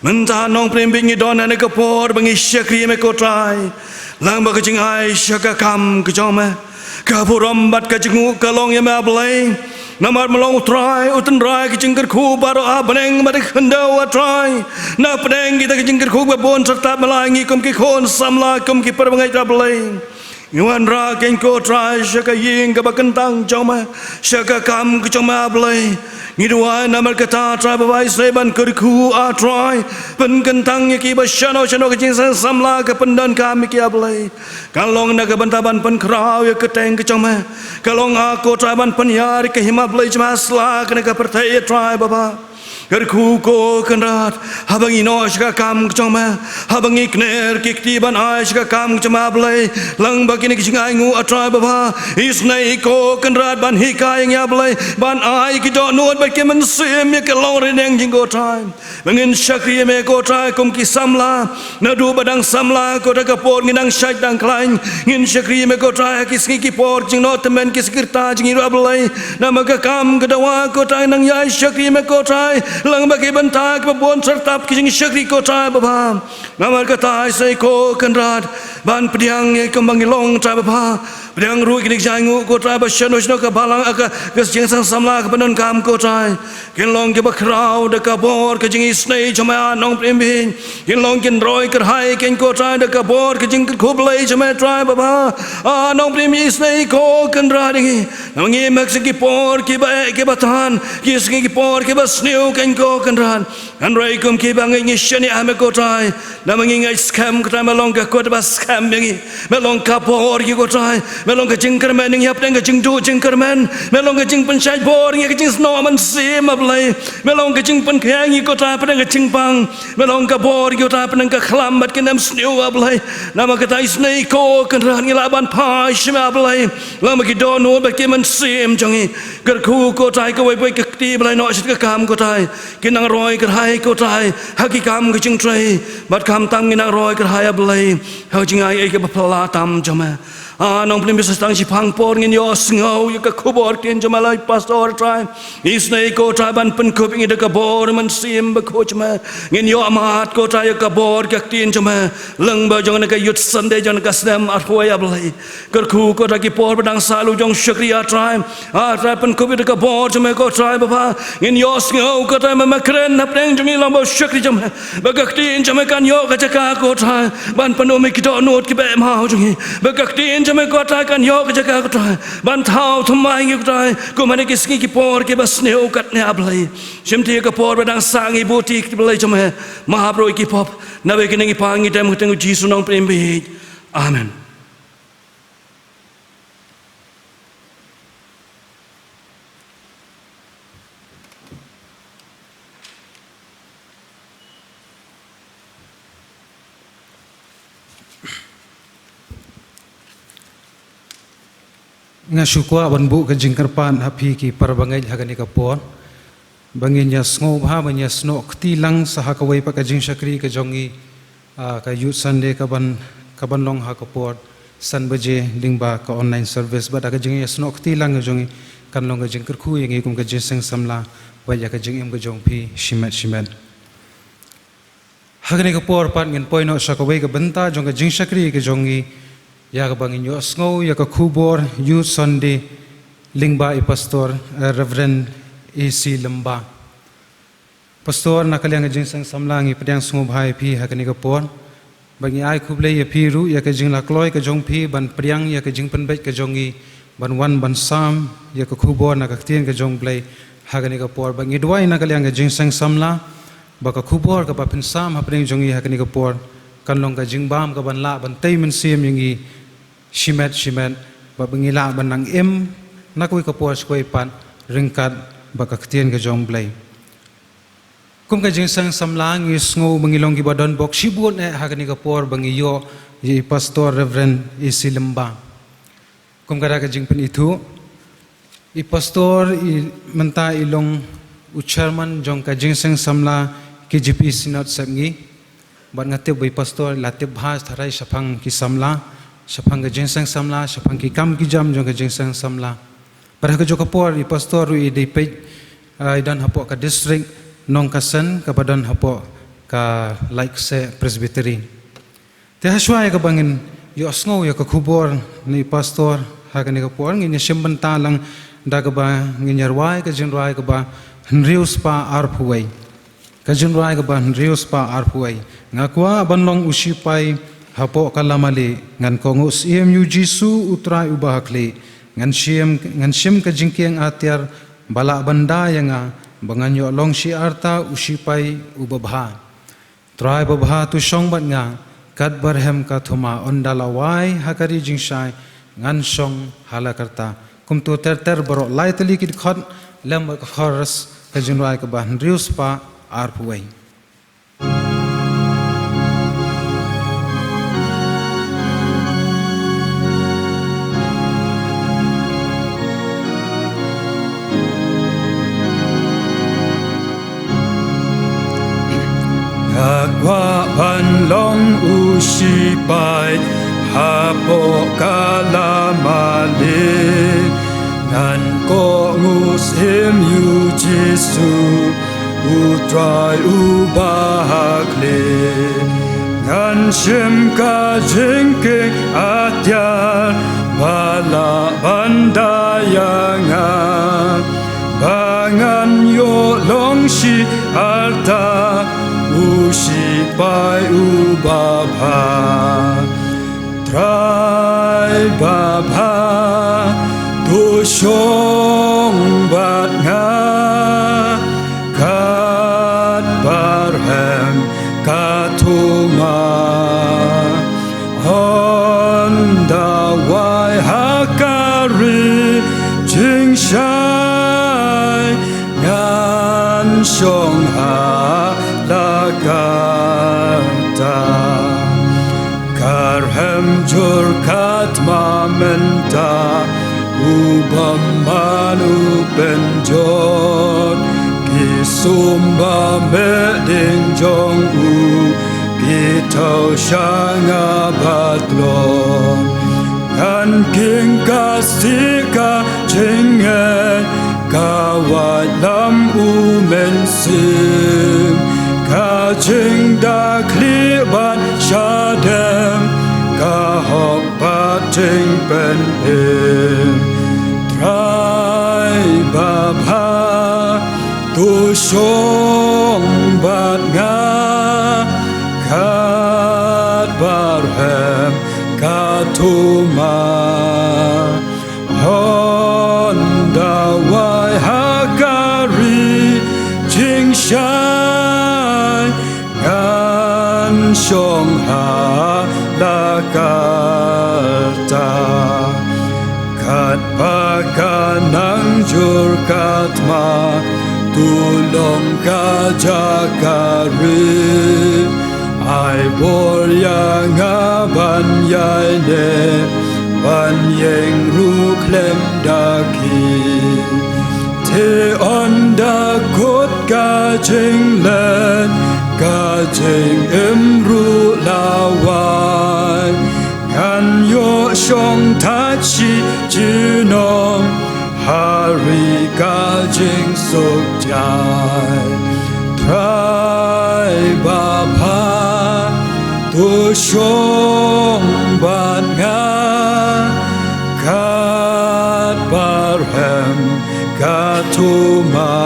Mynta Nongpynim bieit ngi don ha kane ka por ba ngi shakri ïa me ko Trai. Lyngba ka jingai sha ka kam ka jong me. Ka burom bad ka jingnguh ka long ïa me a Blei. Namar me long U Trai u tynrai ka jingkyrkhu baroh ha bneng bad ha khyndew a Trai. Na pdeng kita ki jingkyrkhu ba bun syrta me la ai ïa ngi kum ki khun samla, kum ki parabangeit a Blei. Ngi wanrah kein ko Trai sha ka ïing kaba kyntang jong me, sha ka kam ka jong me a Blei. Ngi duwai namar kata Trai Baba, isynei ban kyrkhu a Trai. Pynkyntang ïa ki ba shano shano ka jingseng samla ka pyndonkam ïa ki a Blei. Ka long na ka bynta ban pynkhraw ïa ka kyrteng ka jong me. Ka long a ko Trai ban pynïar ïa ka hima Blei jong me ha sla kane ka pyrthei a Trai Baba. Kyrkhu ko Kynrad, haba ngi noh sha ka kam ka jong me, haba ngi kner ki kti ban ai sha ka kam ka jong me a Blei, lyngba kine ki jingainguh a Trai Baba, isynei ko Kynrad ban hikai ïa ngi a Blei, ban ai ki dohnud bad ki mynsiem ïa ka long ri neng jong ko Trai. Ba ngin shakri ïa me ko Trai kum ki samla. Naduh ba dang samla ko Trai ka por ngin dang shait dang khlaiñ. Ngin shakri ïa me ko Trai ha ki sngi ki por jingnoh tymmen ki sngi ki rta jong ngi ruh a Blei. Namar ka kam ka dawa ko Trai nang ïai shakri ïa me ko Trai. Lyngba ki bynta kiba bun syrtap ki jingshakri ko Trai Baba. Namar kata isynei ko Kynrad ban pdiang ïa kumba ngi long Trai Baba. Pdiang ruh kine ki jainguh ko Trai ba shano shano ka balang ka, ka jingseng samla ka pyndonkam ko Trai. Kin long kiba khraw da ka bor ka jingisynei jong me a Nongpynim bieit. Kin long kin roi kyrhai kein ko Trai da ka bor ka jingkyrkhu Blei jong me Trai Baba. A Nongpynim isynei ko Kynrad ïa ngi. Namar ngi ïa me ki sngi ki por kiba eh kiba than, ki sngi ki por kiba sniew kein ko Kynrad. Hynrei kum kiba ngeit ngi shaniah ha me ko Trai, namar ngi ngeit skhem ko Trai me long ka kot ba skhem ïa ngi, me long ka bor ïa ngi ko Trai, me long ka jingkyrmen ïa ngi hapdeng ka jingduh jingkyrmen, me long ka jingpynshait bor ïa ngi, ka jingsnoh mynsiem A Blei, me long ka jingpynkheiñ ïa ngi ko Trai hapdeng ka jingpang, me long ka bor ïa ngi ko Trai hapdeng ka khlam bad ka nemsniew A Blei. Namar kata isynei ko Kynrad ngi lah ban phai sha me A Blei, namar ki dohnud bad ki mynsiem jong ngi. Kyrkhu ko Trai kawei pa kawei ka kti ba la ïehnoh sha ka kam ko Trai, ki nang roi kyrhai ko Trai ha ki kam ka jingtrei, bad khamtam ngi nang roi kyrhai A Blei ha ka jingai ei kaba phylla tam jong me. A Nongpynim Ïa, sa tang shiphang por ngin ïohsngew ïa ka khubor ktien jong me, la i Pastor Trai. Isynei ko Trai ban pynkup ïa ngi da ka bor Mynsiem Bakhuid jong me. Ngin ïohmad ko Trai ïa ka bor ka ktien jong me lyngba jong kane ka Youth Sunday jong kane ka snem arphew wei A Blei. Kyrkhu ko Trai ki por ba dang sah la u jong u shakri A Trai. A Trai pynkup ïa ka bor jong me ko Trai Baba. Ngin ïohsngew ko Trai me, me kren hapdeng jong ngi lyngba u shakri jong me, ba ka ktien jong me kan ïoh ka jaka ko Trai ban pynum ïa ki dohnud kiba eh maw jong ngi. Ba ka ktien jong me ko Trai kan ïoh ka jaka ko Trai ban thaw thymmai ïa ngi ko Trai kum ha kine ki sngi ki por kiba sniew katne A Blei. Shimti ïa ka por ba dang sah ngi buh ïa ki blei jong me, map ruh ïa ki pop. Naba ïa kine ngi pan ngi dem ha ka kyrteng u Jisu Nongpynim Bawieit. Amen. Nga shu kwah ban buh ka jingkyrpad ha phi ki para bangeit ha kane ka por, ba ngin ïa sngewbha ban ïa snoh kti lang sa ha kawei pat ka jingshakri ka jong ngi, ah, ka Youth Sunday ka ban, ka ban long ha ka por san baje lyngba ka online service. Bad ha ka jingïa snoh kti lang ka jong ngi kan long ka jingkyrkhu ïa ngi kum ka jingseng samla bad ïa ka jingim ka jong phi shimet shimet. Ha kane ka por pat ngin poi noh sha kawei ka bynta jong ka jingshakri ka jong ngi, ïa kaba ngin ïohsngew ïa ka khubor Youth Sunday lyngba i Pastor, eh, Reverend A C Lymba. Pastor, na ka liang ka jingseng samla ngi pdiang sngewbha ïa phi ha kane ka por. Bad ngi ai khublei ïa phi ruh ïa ka jinglakloi ka jong phi ban pdiang ïa ka jingpynbeit ka jong ngi ban wan ban sam ïa ka khubor na ka ktien ka jong u Blei ha kane ka por. Bad ngi duwai na ka liang ka jingseng samla ba ka khubor kaba phin sam hapdeng jong ngi ha kane ka por kan long ka jingbam kaban lah ban tei mynsiem ïa ngi shimet shimet, bad ba ngi lah ban nang im na kawei ka por sha kawei pat ryngkat bad ka ktien ka jong u Blei. Kum ka jingseng samla ngi sngew ba ngi long kiba don bok shibun eh ha kane ka por ba ngi ïoh ïa i Pastor Reverend A C Lymba. Kum ka da ka jingpynithuh, i Pastor i mynta i long u chairman jong ka jingseng samla K J P Synod Sepngi. Bad nga tip ba i Pastor i la tip bha tharai shaphang ki samla, shaphang ka jingseng samla, shaphang ki kam ki jam jong ka jingseng samla. Bad ha kajuh ka por i Pastor ruh i dei peit, ah, i don hapoh ka district Nongkasen kaba don hapoh ka Laitkaseh Presbytery. Te ha shuwa ïa kaba ngin ïohsngew ïa ka khubor na i Pastor ha kane ka por, ngin ïa shim bynta lang da kaba ngin ïa rwai ka jingrwai kaba hynriew spah arphew wei. Ka jingrwai kaba hynriew spah arphew wei. Nga kwah ban long u shipai hapoh ka lama lieh, ngan kohnguh syiem ïa u Jisu u Trai uba ha khlieh. Ngan shim, ngan shim ka jingkieng atiar ba lah ban da ïa nga, ba ngan ïoh long shi arta u shipai uba bha. Trai babha, to shong bad nga katba rhem ka thma, ynda la wai ha ka ri jingshai ngan shong ha la karta. Kumto ter ter baroh lai tylli ki dkhot lem bad ka chorus ka jingrwai kaba hynriew spah arphew wei. Nga kwah ban long u shipai hapoh ka lama lieh, ngan kohnguh syiem ïa u Jisu u Trai uba ha khlieh. Ngan shim ka jingkieng atiar ba lah ban da ïa nga, ba ngan ïoh long shi arta u shipai uba bha. Trai babha, to shong bad nga katba Mynta u bymman u pynjot ki sumba meding jong u, ki thaw sha nga ba tlot. Ngan king ka stieh ka jingngeit, ka waitlam u Mynsiem, ka jingdakhlieh bad shadem, ka hok bad jingpynim. Trai babha, to shong bad nga katba rhem ka thuma. Hynda wai ha ka ri jingshai, ngan shong ha la ka rta. Katba ka nang jur ka thma, to long ka jaka rit. Ai bor ïa nga ban ïaineh, ban ïeng ruh khlem da ki. Te ynda kut ka jingleh, ka jingim ruh la wai, ngan ïoh shong thait shi junom ha ri ka jingsuk jai. Trai babha, to shong bad nga katba rhem ka thuma.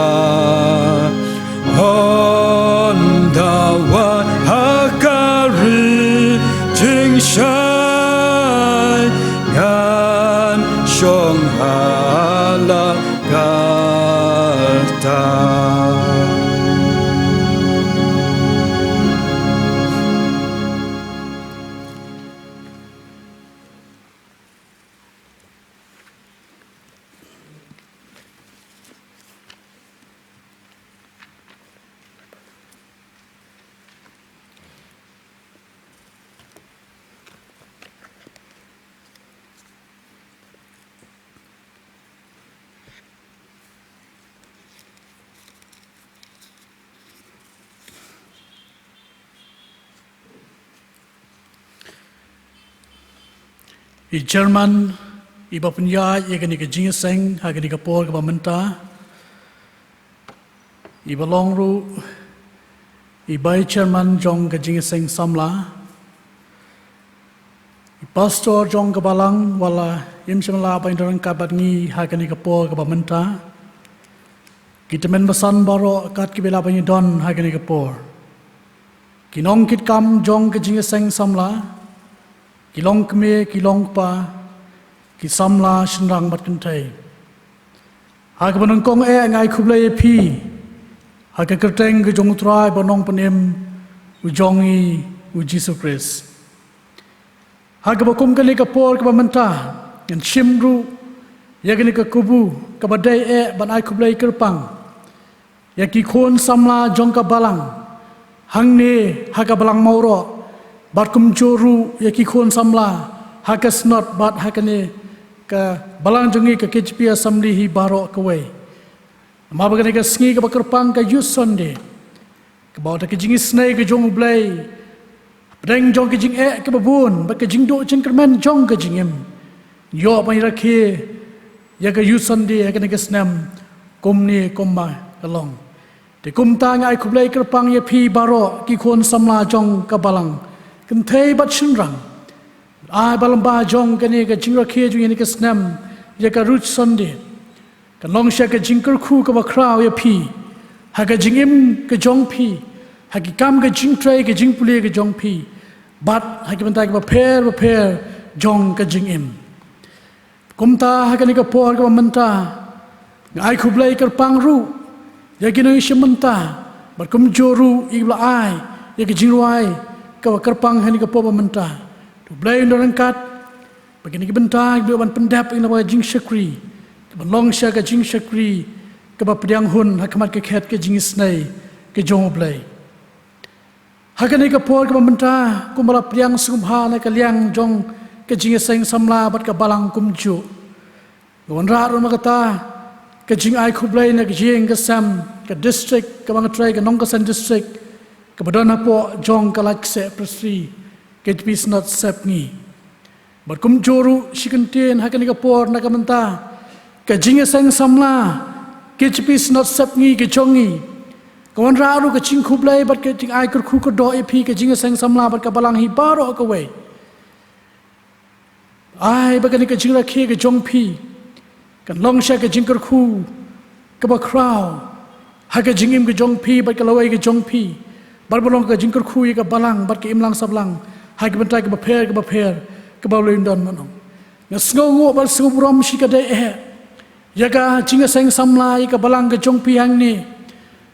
Hynda wai ha ka ri jingshai, ngan shong ha la ka rta. I chairman iba pynïaid ïa kane ka jingïaseng ha kane ka por kaba mynta, iba long ruh i vice chairman jong ka jingïaseng samla, i pastor jong ka balang, wat la im shym la ban ïadon ryngkat bad ngi ha kane ka por kaba mynta, ki tymmen basan baroh kat kiba la ban ïadon ha kane ka por, ki nongkitkam jong ka jingïaseng samla, ki longkmie, ki longkpa, ki samla shynrang bad kynthei. Ha kaba nyngkong eh nga ai khublei ïa phi ha ka kyrteng ka jong U Trai bad Nongpynim u jong ngi, U Jisu Khrist. Ha kaba kum kane ka por kaba mynta, ngan shim ruh ïa kane ka kabu kaba dei eh ban ai khublei kyrpang ïa ki khun samla jong ka balang hangne ha ka balang Mawroh, bad kumjuh ruh ïa ki khun samla ha ka Synod bad ha kane ka balang jong ngi ka K J P Assembly hi baroh kawei. Namar ba kane ka sngi kaba kyrpang, ka Youth Sunday, kaba da ka jingisynei ka jong U Blei, hapdeng jong ka jingeh kaba bun bad ka jingduh jingkyrmen jong ka jingim, ngi ïoh ban ïarakhe ïa ka Youth Sunday ha kane ka snem kumne kumba ka long. Te kumta nga ai khublei kyrpang ïa phi baroh ki khun samla jong ka balang, kynthei bad shynrang. Ai ba lyngba jong kane ka jingrakhe jong ngi ha kane ka snem ïa ka Youth Sunday, kan long sha ka jingkyrkhu kaba khraw ïa phi ha ka jingim ka jong phi, ha ki kam ka jingtrei ka jingpule ka jong phi, bad ha ki bynta kiba pher bapher jong ka jingim. Kumta ha kane ka por kaba mynta, nga ai khublei kyrpang ruh ïa ki nongïashim bynta, bad kumjuh ruh ïa kiba la ai ïa ka jingrwai kaba kyrpang ha kane ka por ba mynta. To U Blei un don ryngkat bad kine ki bynta kiba dei ban pyndep ïa kane ka jingshakri, kaban long sha ka jingshakri kaba pdiang hun ha khmat ka khet ka jingisynei ka jong U Blei. Ha kane ka por kaba mynta, kumba la pdiang sngewbha na ka liang jong ka jingïaseng samla bad ka balang kumjuh. Nga wanrah ruh na kata ka jingai khublei na ka ïing ka sem, ka district kaba nga trei, ka Nongkesen district, kaba don hapoh jong ka Laitkaseh Presbytery, K J P Synod Sepngi. Bad kumjuh ruh shi kyntien ha kane ka por na ka bynta ka jingïaseng samla K J P Synod Sepngi ka jong ngi. Nga wanrah ruh ka jingkhublei bad ka jingai kyrkhu kyrdoh ïa phi ka jingïaseng samla bad ka balang hi baroh kawei. Ai ba kane ka jingrakhe ka jong phi kan long sha ka jingkyrkhu kaba khraw ha ka jingim ka jong phi bad ka lawei ka jong phi, bad ba long ka jingkyrkhu ïa ka balang bad ka imlang sablang ha ka bynta kaba pher kaba pher kaba lum don manong. Nga sngewnguh bad sngewburom shikatdei eh ïa ka jingïaseng samla ïa ka balang ka jong phi hangne,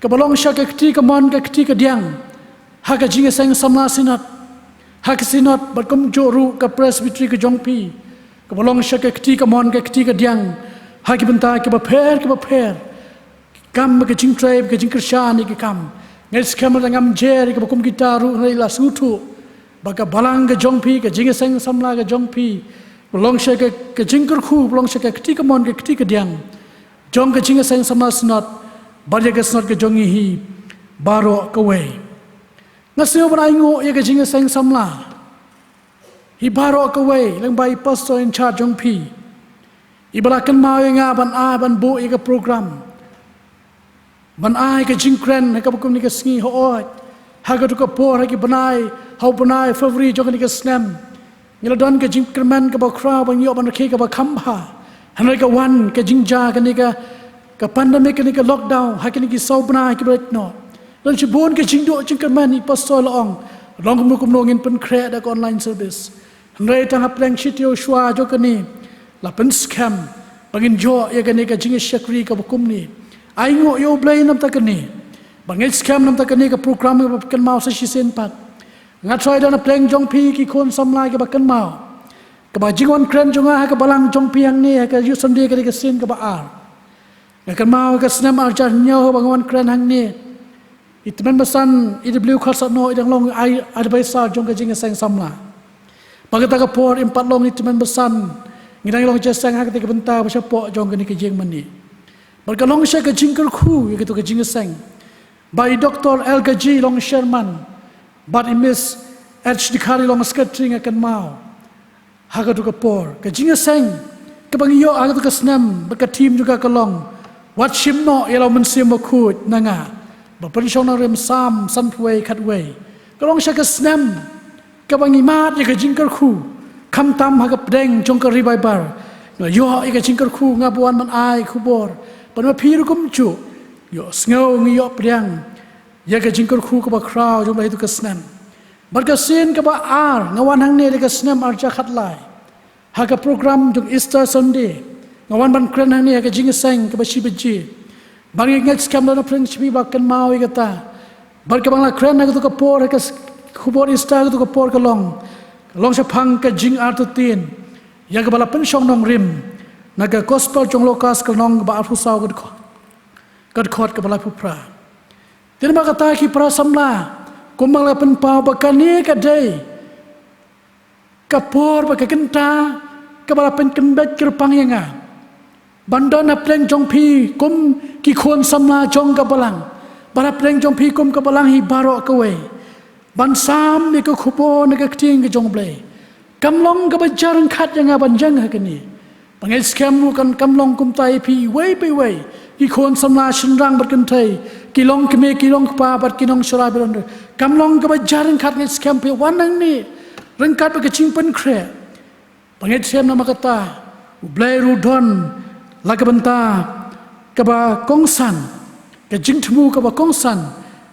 kaba long sha ka kti kamon ka kti kadiang ha ka jingïaseng samla Synod, ha ka Synod bad kumjuh ruh ka Presbytery ka jong phi, kaba long sha ka kti kamon ka kti kadiang ha ki bynta kiba pher kiba pher, ki kam, ka jingtrei, ka jingkyrshan ïa ki kam. Nga ngeit skhem lada ngam jer ïa kaba kum kita ruh, hynrei la sngewthuh ba ka balang ka jong phi, ka jingïaseng samla ka jong phi, ba long sha ka, ka jingkyrkhu, ba long sha ka kti kamon ka kti kadiang jong ka jingïaseng samla Synod bad ïa ka Synod ka jong ngi hi baroh kawei. Nga sngew ban ainguh ïa ka jingïaseng samla hi baroh kawei lyngba i Pastor in charge jong phi, iba la kynmaw ïa nga ban ai, ban buh ïa ka program, ban ai ka jingkren ha kaba kum kane ka sngi. Hooid, ha kato ka por, ha ki bnai, ha u bnai February jong kane ka snem, ngi la don ka jingkyrmen kaba khraw ba ngi ïoh ban rakhe kaba kham bha. Hynrei ka wan ka jingjia kane ka, ka pandemic, kane ka lockdown, ha kine ki saw bnai kiba la ïaid noh, don shibun ka jingduh jingkyrmen. I Pastor la ong, long kumno kumno ngin pynkhreh da ka online service. Hynrei tang hapdeng shi taïew shuwa jong kane, la pynskhem ba ngin ïoh ïa kane ka jingïashakri kaba kumne. Ainguh ïa U Blei namar kane. Ba ngeit skhem namar kane ka program kaba kynmaw sa shisien pat. Nga tharai don hapdeng jong phi ki khun samla kiba kynmaw kaba jingwan kren jong nga ha ka balang jong phi hangne ha ka Youth Sunday, kane ka sien kaba ar. Nga kynmaw ka snem arhajar hynñiew ba nga wan kren hangne, i Tymmen Basan, i W Kharsatno, i dang long ai advisor jong ka jingïaseng samla. Ba kata ka por im pat long i Tymmen Basan, ngi dang long jingïaseng ha kata ka bynta ba shapoh jong kane ka ïing mane. Bad ka long sha ka jingkyrkhu ïa kato ka jingïaseng. Ba i Doctor L K G long chairman bad i Miss H Dkhar i long secretary, nga kynmaw. Ha kato ka por, ka jingïaseng kaba ngi ïoh ha kato ka snem bad ka theme jong ka ka long, wat shim noh ïa la u Mynsiem Bakhuid na nga. Ba pynshong nongrim, Salm sanphew wei, khatwei. Ka long sha ka snem kaba ngi mad ïa ka jingkyrkhu khamtam ha ka pdeng jong ka revival. Nga ïoh ïa ka jingkyrkhu, nga ba wan ban ai khubor, ban ma phi ruh kumjuh ïoh sngew, ngi ïoh pdiang ïa ka jingkyrkhu kaba khraw jong U Blei ha kato ka snem. Bad ka sien kaba ar, nga wan hangne da ka snem arhajar khatlai ha ka program jong Easter Sunday. Nga wan ban kren hangne ha ka jingïaseng kaba shi baje. Bad nga ngeit skhem don hapdeng jong phi ba kynmaw ïa kata. Bad kaba nga la kren ha kato ka por, ha ka s-, khubor Easter ha kato ka por ka long, ka long shaphang ka jingartatien ïa kaba la pynshong nongrim na ka Gospel jong Lukas, ka lynnong kaba arphew saw, ka dkhot, ka dkhot kaba laiphew phra. Te namar kata, ki para samla, kumba nga la pynpaw ba kane ka dei ka por bad ka kynta kaba la pynkynbeit kyrpang ïa nga ban don hapdeng jong phi kum ki khun samla jong ka balang, bad hapdeng jong phi kum ka balang hi baroh kawei, ban sam ïa ka khubor na ka ktien ka jong U Blei. Kam long kaba jia ryngkat ïa nga ban ïeng ha kane. Ba ngeit skhem ruh kan kam long kumta ïa phi iwei pa iwei, ki khun samla shynrang bad kynthei, ki longkmie ki longkpa bad ki nongsharai baroh. Kam long kaba jia ryngkat, ngeit skhem, phi wan hangne ryngkat bad ka jingpynkhreh. Ba ngeit skhem namar kata, U Blei ruh don la ka bynta kaba kongsan, ka jingthmu kaba kongsan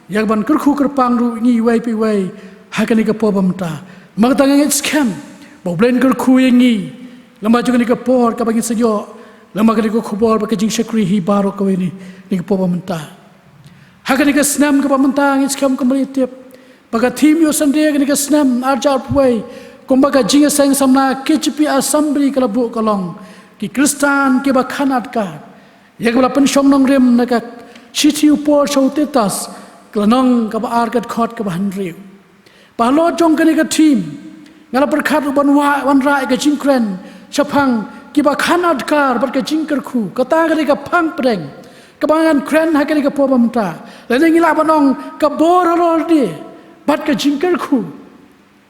ïa kaban kyrkhu kyrpang ruh ïa ngi iwei pa iwei ha kane ka por ba mynta. Namar kata nga ngeit skhem ba U Blei un kyrkhu ïa ngi lem bad jong kane ka por kaba ngin sa ïoh lem bad kane ka khubor bad ka jingshakri hi baroh kawei ne, kane ka por ba mynta. Ha kane ka snem kaba mynta, ngeit skhem kumba la tip ba ka theme Youth Sunday kane ka snem arhajar arphew wei, kumba ka jingïaseng samla K J P Assembly ka la buh, ka long, Ki Khristan Kiba Khanatkar. Ïa kaba la pynshong nongrim na ka shithi u Paul sha u Titus, ka lynnong kaba ar, ka dkhot kaba hynriew. Ba halor jong kane ka theme, Nga la pyrkhat ruh ban wah, ban rah ïa ka jingkren shaphang kiba khan adkar bad ka jingkyrkhu. Kata ka dei ka phang pdeng kaba ngan kren ha kane ka por ba mynta. Lane ngi lah ban ong ka bor halor de bad ka jingkyrkhu.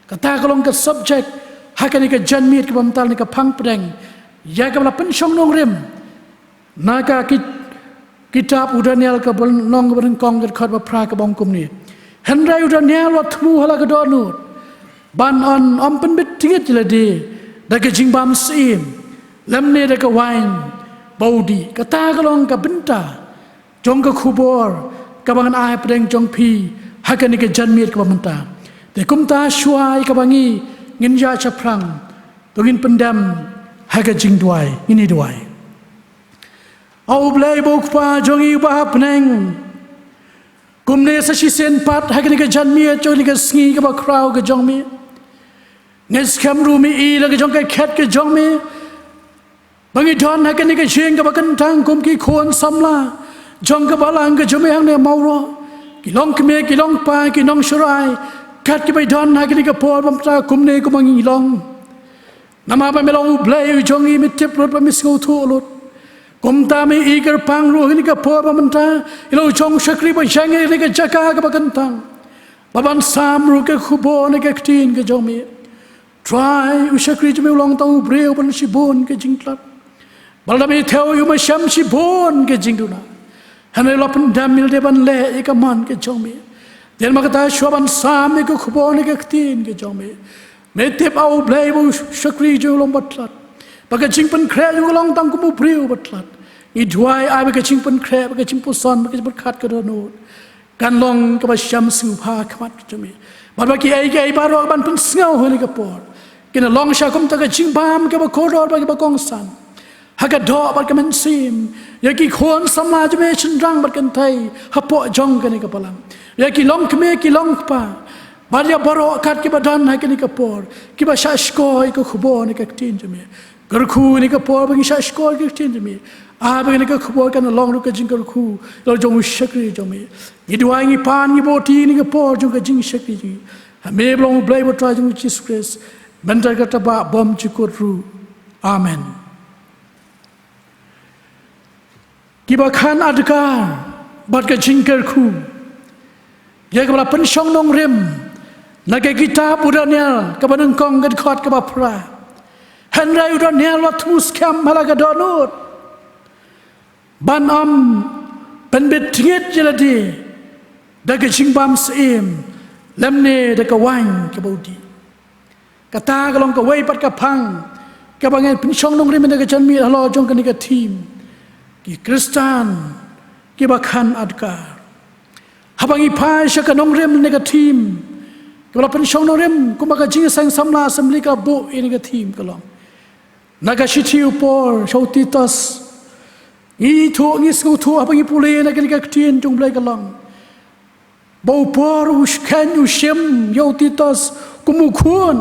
Kata ka long ka subject ha kane ka janmiet kaba mynta, ne ka phang pdeng ïa kaba la pynshong nongrim na ka ki-, kitab u Daniel kaba nyngkong, kaba nyngkong, ka dkhot ba phra, kaba ong kumne: Hynrei u Daniel u la thmu ha la ka dohnud ban un ym pynbit tngit ïa lade da ka jingbam syiem lymne da ka waiñ ba u dih. Kata ka long ka bynta jong ka khubor kaba ngan ai pdeng jong phi ha kane ka janmiet kaba mynta. Te kumta shuwa ïa kaba ngi, ngin ïaid shaphrang, to ngin pyndem ha ka jingduwai. Ngin ïa duwai. A U Blei ba u Kpa jong ngi uba ha bneng, kumne sa shisien pat ha kane ka janmiet jong kane ka sngi kaba khraw ka jong me, ngi skhem ruh me i la ka jong ka khet ka jong me ba ngi don ha kane ka jing kaba kyntang kum ki khun samla jong ka balang ka jong me hangne Mawroh, ki longkmie ki longkpa, ki nongsharai, kat kiba don ha kane ka por ba mynta kumne kumba ngi long. Namar ba me long U Blei u jong ngi, me tip lut bad me sngewthuh lut. Kumta me i kyrpang ruh ha kane ka por ba mynta ïa la u jong u shakri ba ïeng ha kane ka jaka kaba kyntang, ba ban sam ruh ka khubor ne ka ktien ka jong me. Trai, u shakri jong me u long tang u briew ban shibun ka jingtlot. Ba lada me thew ïa u me shem shibun ka jingduna. Hynrei la pyndem ïa lade ban leh ïa ka mon ka jong me. Te namar kata shuwa ban sam ïa ka khubor ne ka ktien ka jong me, me tip, A U Blei, ba u shakri jong me u long ba tlot, ba ka jingpynkhreh jong u ka long tang kum u briew ba tlot. Ngi duwai ai ba ka jingpynkhreh, ba ka jingpuson, ba ka jingpyrkhat ka dohnud kan long kaba shem sngewbha ha khmat ka jong me. Bad ba kiei kiei baroh ban pynsngew ha kane ka por kin long sha kumta ka jingbam kaba kordor bad kaba kongsan ha ka doh bad ka mynsiem ïa ki khun samla jong me shynrang bad kynthei hapoh jong kane ka balang, ïa ki longkmie ki longkpa bad ïa baroh kat kiba don ha kane ka por kiba shah shkor ïa ka khubor ne ka ktien jong me. Kyrkhu ha kane ka por ba ngi shah shkor ïa ka ktien jong me, ai ba kane ka khubor kan long ruh ka jingkyrkhu la jong u shakri jong me. Ngi duwai, ngi pan, ngi boti ha kane ka por jong ka jingshakri jong ngi ha me ba long U Blei bad Trai jong ngi U Jisu Khrist, mynta ka tbah bymjukut ruh. Amen. Kiba khan adkar bad ka jingkyrkhu ïa kaba la pynshong nongrim na ka kitab u Daniel kaba nyngkong, ka dkhot kaba phra. Hynrei u Daniel u la thmu skhem ha la ka dohnud ban ym pynbit tngit ïa lade da ka jingbam syiem lymne da ka waiñ kaba u dih. Kata ka long kawei pat ka phang kaba ngan pynshong nongrim ïa ka janmiet halor jong kane ka theme, ki Khristan kiba khan adkar. Haba ngi phai sha ka nongrim ne ka theme kaba la pynshong nongrim, kumba ka Jingïaseng Samla Assembly ka buh ïa kane ka theme, ka long na ka shithi u Paul sha u Titus. Ngi ithuh, ngi sngewthuh haba ngi pule na kane ka ktien jong U Blei, ka long ba u Paul u kheiñ, u shim ïa u Titus kum u khun,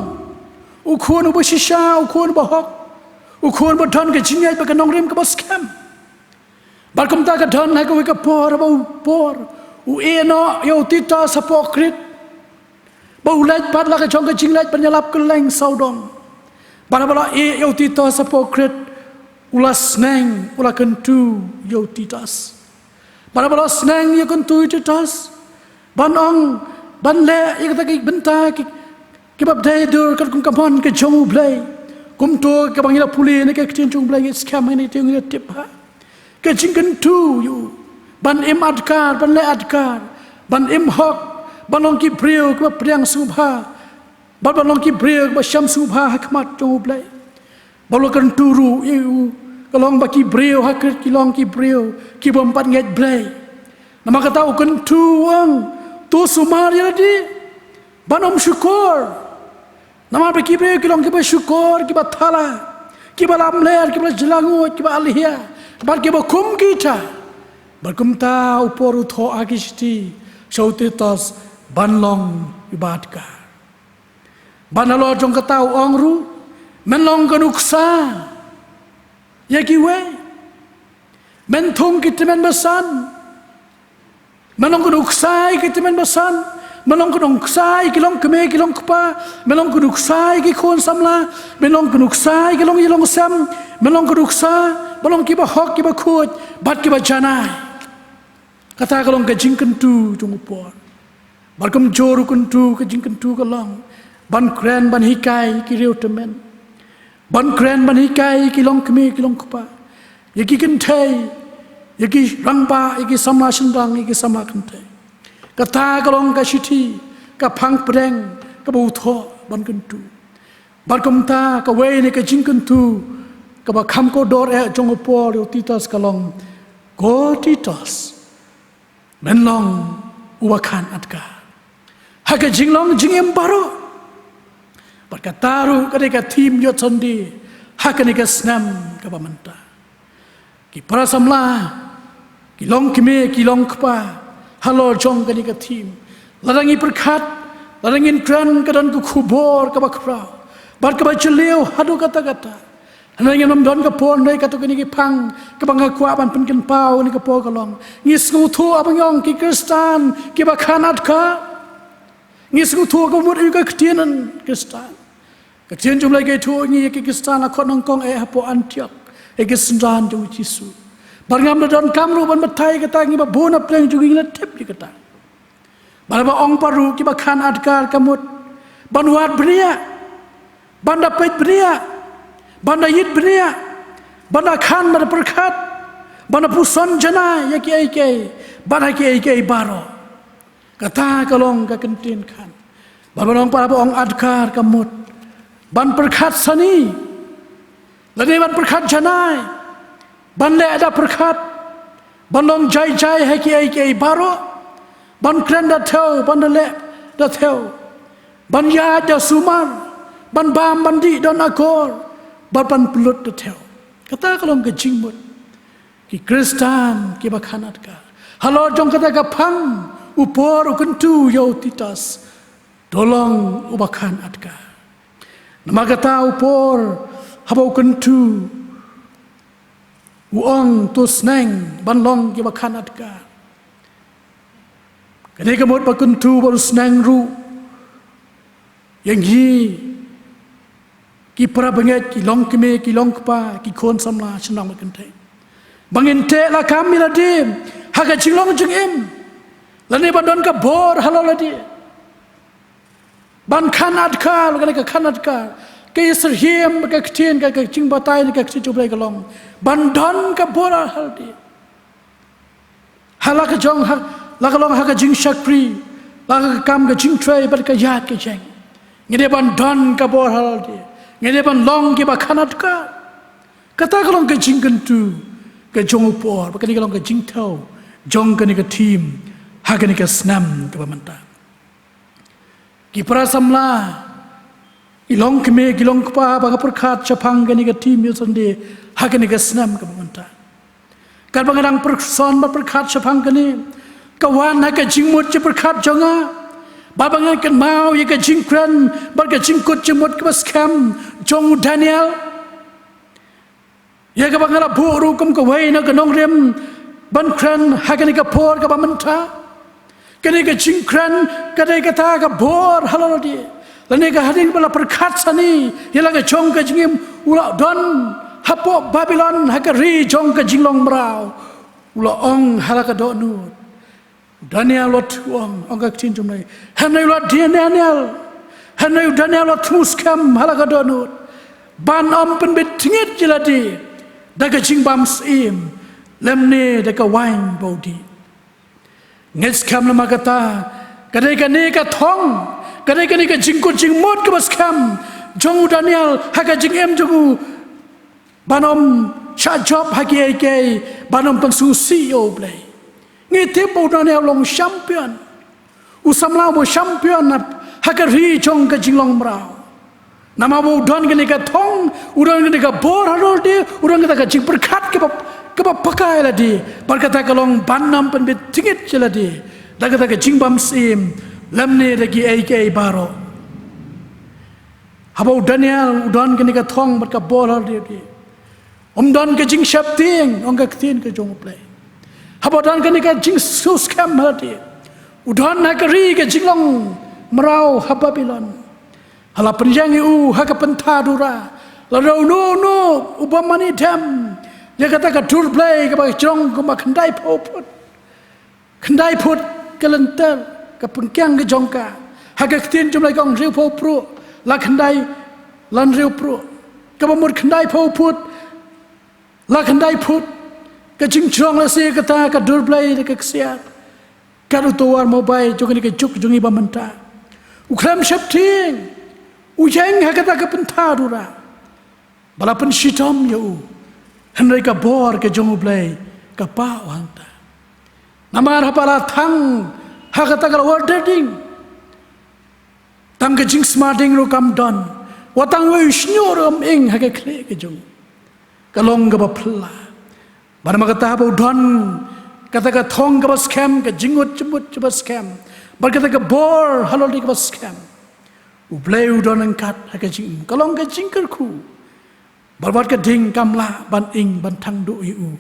u khun uba shisha, u khun uba hok, u khun ba don ka jingngeit bad ka nongrim kaba skhem. Bad kumta ka don ha kawei ka por ba u Paul u ïeh noh ïa u Titus hapoh Krit, ba u leit bad la ka jong ka jingleit ban ïalap kylleng sawdong. Bad haba la ïeh ïa u Titus hapoh Krit, u la sneng, u la kyntu ïa u Titus. Bad haba la sneng ïa kyntu ïa u Titus ban ong, ban leh ïa kata ki bynta ki, kiba dei dur katkum ka mon ka jong U Blei. Kumta kaba ngi la pule na ka ktien jong U Blei, ngi skhem, ngi tip, ngi tip ha ka jingkyntu ïa u ban im adkar, ban leh adkar, ban im hok, ban long ki briew kiba pdiang sngewbha, bad ban long ki briew kiba shem sngewbha ha khmat jong U Blei. Ba u la kyntu ruh ïa u, ka long ba ki briew ha Krit ki long ki briew ki bym pat ngeit Blei. Namar kata u kyntu, u ong, to sumar ïa lade ban ym shukor. Namar ba ki briew ki long kiba shukor, kiba thala, kiba lamler, kiba jylla nguid, kiba alhia bad kiba kum kita. Bad kumta u Paul u thoh ha ki shithi sha u Titus ban long uba adkar. Bad halor jong kata u ong ruh, men long ka nuksa ïa kiwei, men thung ki tymmen basan. Men long ka nuksa ïa ki tymmen basan, Men long ka nuksa ïa ki longkmie ki longkpa, men long ka nuksa ïa ki khun samla, men long ka nuksa ïa ki longïing longsem, men long ka nuksa ba long kiba hok kiba khuid bad kiba janai. Kata ka long ka jingkyntu jong u por. Bad kumjuh ruh kyntu, ka jingkyntu ka long ban kren ban hikai ïa ki riewtymmen, ban kren ban hikai ïa ki longkmie ki longkpa, ïa ki kynthei, ïa ki rangbah, ïa ki samla shynrang, ïa ki samla kynthei. Kata ka long ka shithi, ka phang pdeng kaba u thoh ban kyntu. Bad kumta kawei na ka jingkyntu kaba kham kordor eh jong u Paul ïa u Titus ka long, ko Titus, men long uba khan adkar ha ka jinglong jingim baroh. Bad kata ruh ka dei ka theme Youth Sunday ha kane ka snem kaba mynta. Ki para samla, ki longkmie ki longkpa, halor jong kane ka theme, lada ngi pyrkhat, lada ngin kren, ka don ka khubor kaba khraw bad kaba jylliew haduh katta katta. Hynrei ngim don ka por, hynrei katto katne ki phang kaba nga kwah ban pynkynmaw ha kane ka por ka long, ngi sngewthuh haba ngi ong ki Khristan kiba khan adkar. Ngi sngewthuh ka mut ïa ka ktien Khristan. Ka ktien jong U Blei ka ïathuh ïa ngi, ïa ki Khristan la khot nyngkong eh hapoh Antiok, ïa ki synran jong u Jisu. Bad ngam da donkam ruh ban batai kata, ngi ba bun na pdeng jong ngi la tip ïa kata. Bad ba ong pat ruh, kiba khan adkar ka mut ban wad bniah, ban da peit bniah, ban da ïit bniah, ban da khan, ban da pyrkhat, ban da puson janai ïa kiei kiei bad ha kiei kiei baroh. Kata ka long ka kyntien khan. Bad ba long pat, ba ong adkar ka mut ban pyrkhat sani, lane ban pyrkhat janai, ban leh da pyrkhat, ban long jai jai ha kiei kiei baroh, ban kren da thew, ban da leh da thew, ban ïaid da sumar, ban bam ban dih don akor, bad ban pynlut da thew. Kata ka long ka jingmut ki Khristan kiba khan adkar. Halor jong kata ka phang u Paul u kyntu ïa u Titus, to long uba khan adkar. Namar kata u Paul haba u kyntu u ong to sneng ban long kiba khan adkar. Kane ka mut ba kyntu ba u sneng ruh ïa ngi ki para bangeit, ki longkmie ki longkpa, ki khun samla shynrang bad kynthei, ba ngin teh lakam ïa lade ha ka jinglong jingim, lane ban don ka bor halor lade ban khan adkar. Kane ka khan adkar ka ïasyriem ka ktien, ka, ka jingbatai na ka ktien jong U Blei ka long ban don ka bor halor lade. Ha la ka jong ha, la ka long ha ka jingshakri, la ka kam ka jingtrei bad ka ïaid ka jeng, ngi dei ban don ka bor halor lade, ngi dei ban long kiba khan adkar. Kata ka long ka jingkyntu ka jong u Paul, bad kane ka long ka jingthew jong kane ka theme ha kane ka snem kaba mynta. Ki para samla, ki longkmie ki longkpa, ba nga pyrkhat shaphang kane ka theme Youth Sunday ha kane ka snem kaba mynta, katba nga dang pyrshang ban pyrkhat shaphang kane, ka wan ha ka jingmut jingpyrkhat jong nga, bad ba nga kynmaw ïa ka jingkren bad ka jingkut jingmut kaba skhem jong u Daniel, ïa kaba nga la buh ruh kum kawei na ka nongrim ban kren ha kane ka por kaba mynta. Kane ka jingkren ka dei kata ka bor halor lade, lane ka hadien ba la pyrkhat sani ïa la ka jong ka jingim, u la don hapoh Babilon ha ka ri jong ka jinglong mraw. U la ong ha la ka dohnud, Daniel, wat ong, ong ka ktien jong U Blei, hynrei u la, Daniel, hynrei u Daniel u la thmu skhem ha la ka dohnud ban ym pynbit tngit ïa lade da ka jingbym syiem lymne da ka waiñ ba u dih. Ngeit skhem namar kata ka dei kane ka thong, ka dei kane ka jingkut jingmut kaba skhem jong u Daniel ha ka jingim jong u, ban ym shah jop ha kiei kiei, ban ym pynsngewsih ïa U Blei. Ngi tip ba u Daniel u long u champion, u samla uba champion ha ka ri jong ka jinglong mraw. Namar ba u don kane ka thong, u don kane ka bor halor lade, u don kata ka jingpyrkhat kaba, kaba paka ïa lade, bad kata ka long ban ym pynbit tngit ïa lade da kata ka jingbym syiem lymne da kiei kiei baroh. Haba u Daniel u don kane ka thong bad ka bor halor lade, um don ka jingsheptieng, ong ka ktien ka jong U Blei. Haba u don kane ka jingsngewskhem halor lade, U don ha ka ri ka jinglong mraw ha Babilon. Ha la pynïeng ïa u ha ka pynthadura. Lada uno uno uba mane dem ïa kata ka dur Blei kaba jrong kumba khyndai phew phut. Khyndai phut ka lynter, ka pynkiang ka jong ka. Ha ka ktien jong Blei ka ong hynriew phew pruh, la khyndai, la hynriew pruh. Kaba mut khyndai phew phut, la khyndai phut. Ka jingjrong lehse kata ka dur Blei da ka ksiar. Kat uto u armobile jong kane ka juk jong ngi ba mynta. U khlem sheptieng, u ïeng ha kata ka pynthadura. Ba la pynshitom ïa u. Hynrei ka bor ka jong U Blei ka paw hangta. Namar haba la thang ha kata ka lower ding, tang ka jingsma ding ruh kam don. Wat tang wei u shñiuh ruh kam ing ha ka khlieh ka jong u. Ka long kaba phylla. Bad namar kata haba u don kata ka thong kaba skhem, ka jingmut jingmut kaba skhem, bad kata ka bor halor kaba skhem, U Blei u don ryngkat ha ka jingim. Ka long ka jingkyrkhu. Bad wat ka ding kam lah ban ing ban thang duh ïa u.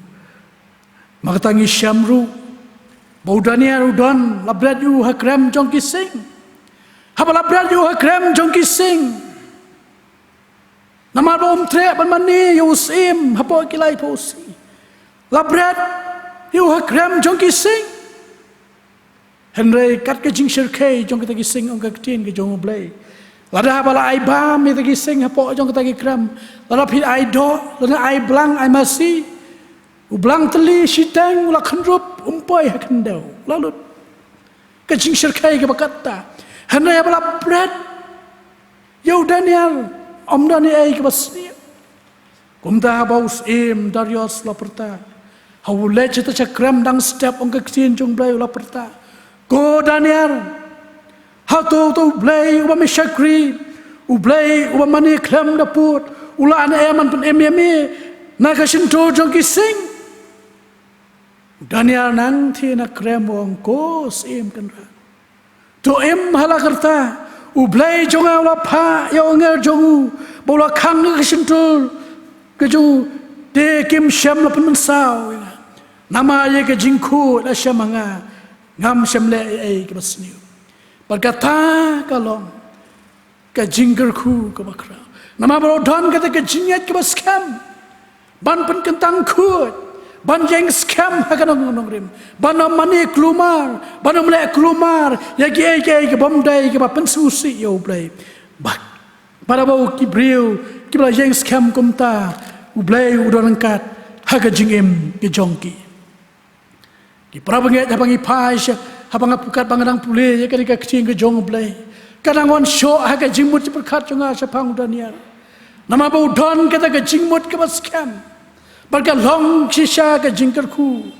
Namar kata ngi shem ruh ba u Daniel u don, la bret ïa u ha krem jong ki sing. Haba la bret ïa u ha krem jong ki sing, namar ba um treh ban mane ïa u syiem hapoh ki laiphew sngi, la bret ïa u ha krem jong ki sing. Hynrei kat ka jingshyrkhei jong kita ki sing, ong ka ktien ka jong U Blei, lada haba la ai bam ïa kita ki sing hapoh jong kita ki krem, lada phi ai doh, lada ai blang, ai masi, u blang tylli shiteng u la khynrup, um poi ha khyndew, la lut. Ka jingshyrkhei kaba katta. Hynrei haba la bret ïa u Daniel, ym don ei ei kaba sniew. Kumta haba u syiem Darius u la pyrta, haba u leit sha ta sha krem dang step, ong ka ktien jong U Blei, u la pyrta, ko Daniel, hato uto U Blei uba me shakri, U Blei uba mane khlem da pud, u la ïa ban pynim ïa me na ka shyntur jong ki sing? U Daniel nang thie na krem, u ong, ko Syiem Kynrad, to im ha la karta. U Blei jong nga u la phah ïa u angel jong u ba u la khang ha ka shyntur ka jong u, te kim shym la pynmynsaw ïa nga. Namar ïa ka jingkhuid la shem ha nga, ngam shym leh ei ei kaba sniew. Bad kata ka long ka jingkyrkhu kaba khraw. Namar ba u don kata ka jingngeit kaba skhem ban pynkyntang khuid, ban ïeng skhem ha ka nong nongrim, ban ym mane kulmar, ban ym leh kulmar ïa kiei kiei ki bym dei kiba pynsngewsih ïa U Blei. Bad para ba u ki briew kiba la ïeng skhem kumta, U Blei u don ryngkat ha ka jingim ka jong ki. Ki para bangeit, haba ngi phai sha, haba nga pyrkhat, ba nga dang pule ïa kane ka ktien ka jong U Blei, ka dang wan shoh ha ka jingmut jingpyrkhat jong nga shaphang u Daniel. Namar ba u don kata ka jingmut kaba skhem, bad ka long shisha ka jingkyrkhu,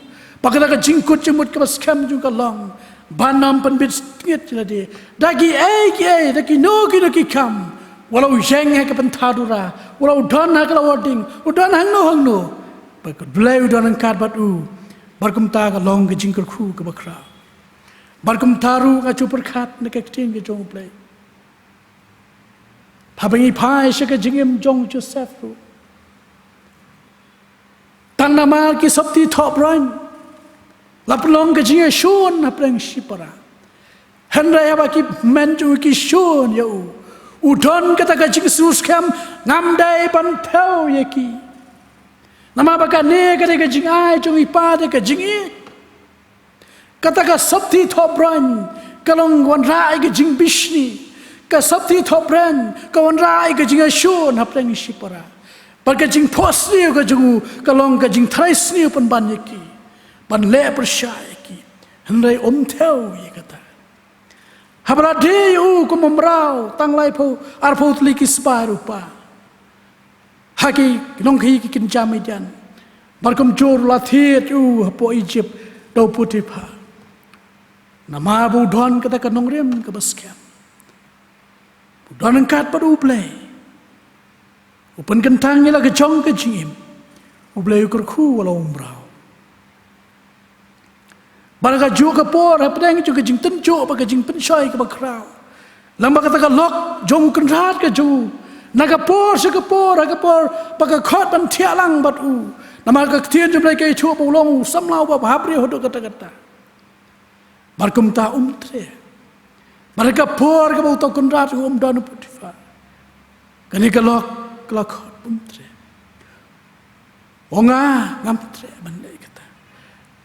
bad kata ka jingkut jingmut kaba skhem jong u ka long ban ym pynbit ngeit ïa lade da kiei kiei, da kino kino ki kam. Wat la u ïeng ha ka pynthadura, wat la u don ha ka lawar ding, u don hangno hangno, bad ka Blei u don ryngkat bad u. Bad kumta ka long ka jingkyrkhu kaba khraw. Bad kumta ruh nga shu pyrkhat na ka ktien ka jong U Blei. Haba ngi phai sha ka jingim jong u Joseph ruh, tang namar ki sopti thok briew la pynlong ka jingïashun hapdeng shipara. Hynrei haba ki hynmen jong u ki shun ïa u, u don kata ka jingsngewskhem, ngam dei ban thew ïa ki. Namar ba kane ka dei ka jingai jong i pa, dei ka jingïeit. Kata ka sopti thok briew ka long wanrah ïa ka jingbishni. Ka sopti thok briew ka wanrah ïa ka jingïashun hapdeng shipara. Bad ka jingphohsniew ka jong u ka long ka jingtharai sniew pynban ïa ki, ban leh pyrshah ïa ki. Hynrei um thew ïa kata. Haba la die ïa u kum u mraw tang laiphew, arphew tylli ki sbai rupa ha ki nongkhaïi ki kynja Midian, bad kumjuh la thied ïa u hapoh Ijipt da u Potiphar. Namar ba u don kata ka nongrim kaba skhem, u don ryngkat bad U Blei. U pynkyntang ïa la ka jong ka jingim. U Blei u kyrkhu wat la u mraw. Bad ha kajuh ka por, hapdeng jong ka jingtynjuh bad ka jingpynshoi kaba khraw, lem bad kata ka lok jong u kynrad ka jong u, na ka por sha ka por, ha ka por ba ka khot ban thiah lang bad u. Namar ka ktien jong U Blei ka ïathuh ba u long u samla uba bhabriew haduh katta katta. Bad kumta um treh. Bad ha ka por kaba uta u kynrad u ym don u Potiphar, kane ka lok ka la khot, um treh. Ong nga, ngam treh ban leh kata.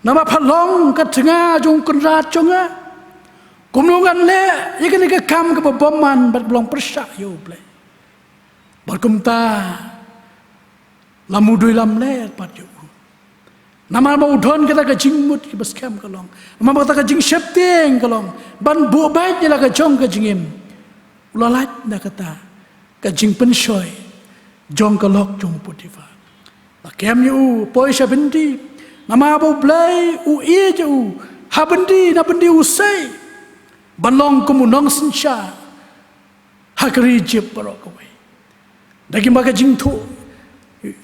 Namar pha long ka tnga jong u kynrad jong nga. Kumno ngan leh ïa kane ka kam kaba bymman bad kaba long pyrshah ïa U Blei. Bad kumta la mudui lamler pat ïa u. Namar ba u don kata ka jingmut kaba skhem ka long. Namar ba kata ka jingsheptieng ka long ban buh beit ïa la ka jong ka jingim. U la lait na kata ka jingpynshoi jong ka lok jong u Potiphar. La kem ïa u poi sha byndi. Namar ba U Blei u ïeit ïa u, ha byndi na byndi u sei ban long kum u nongsynshar ha ka ri Ijipt baroh kawei. Da kumba ka jingthuh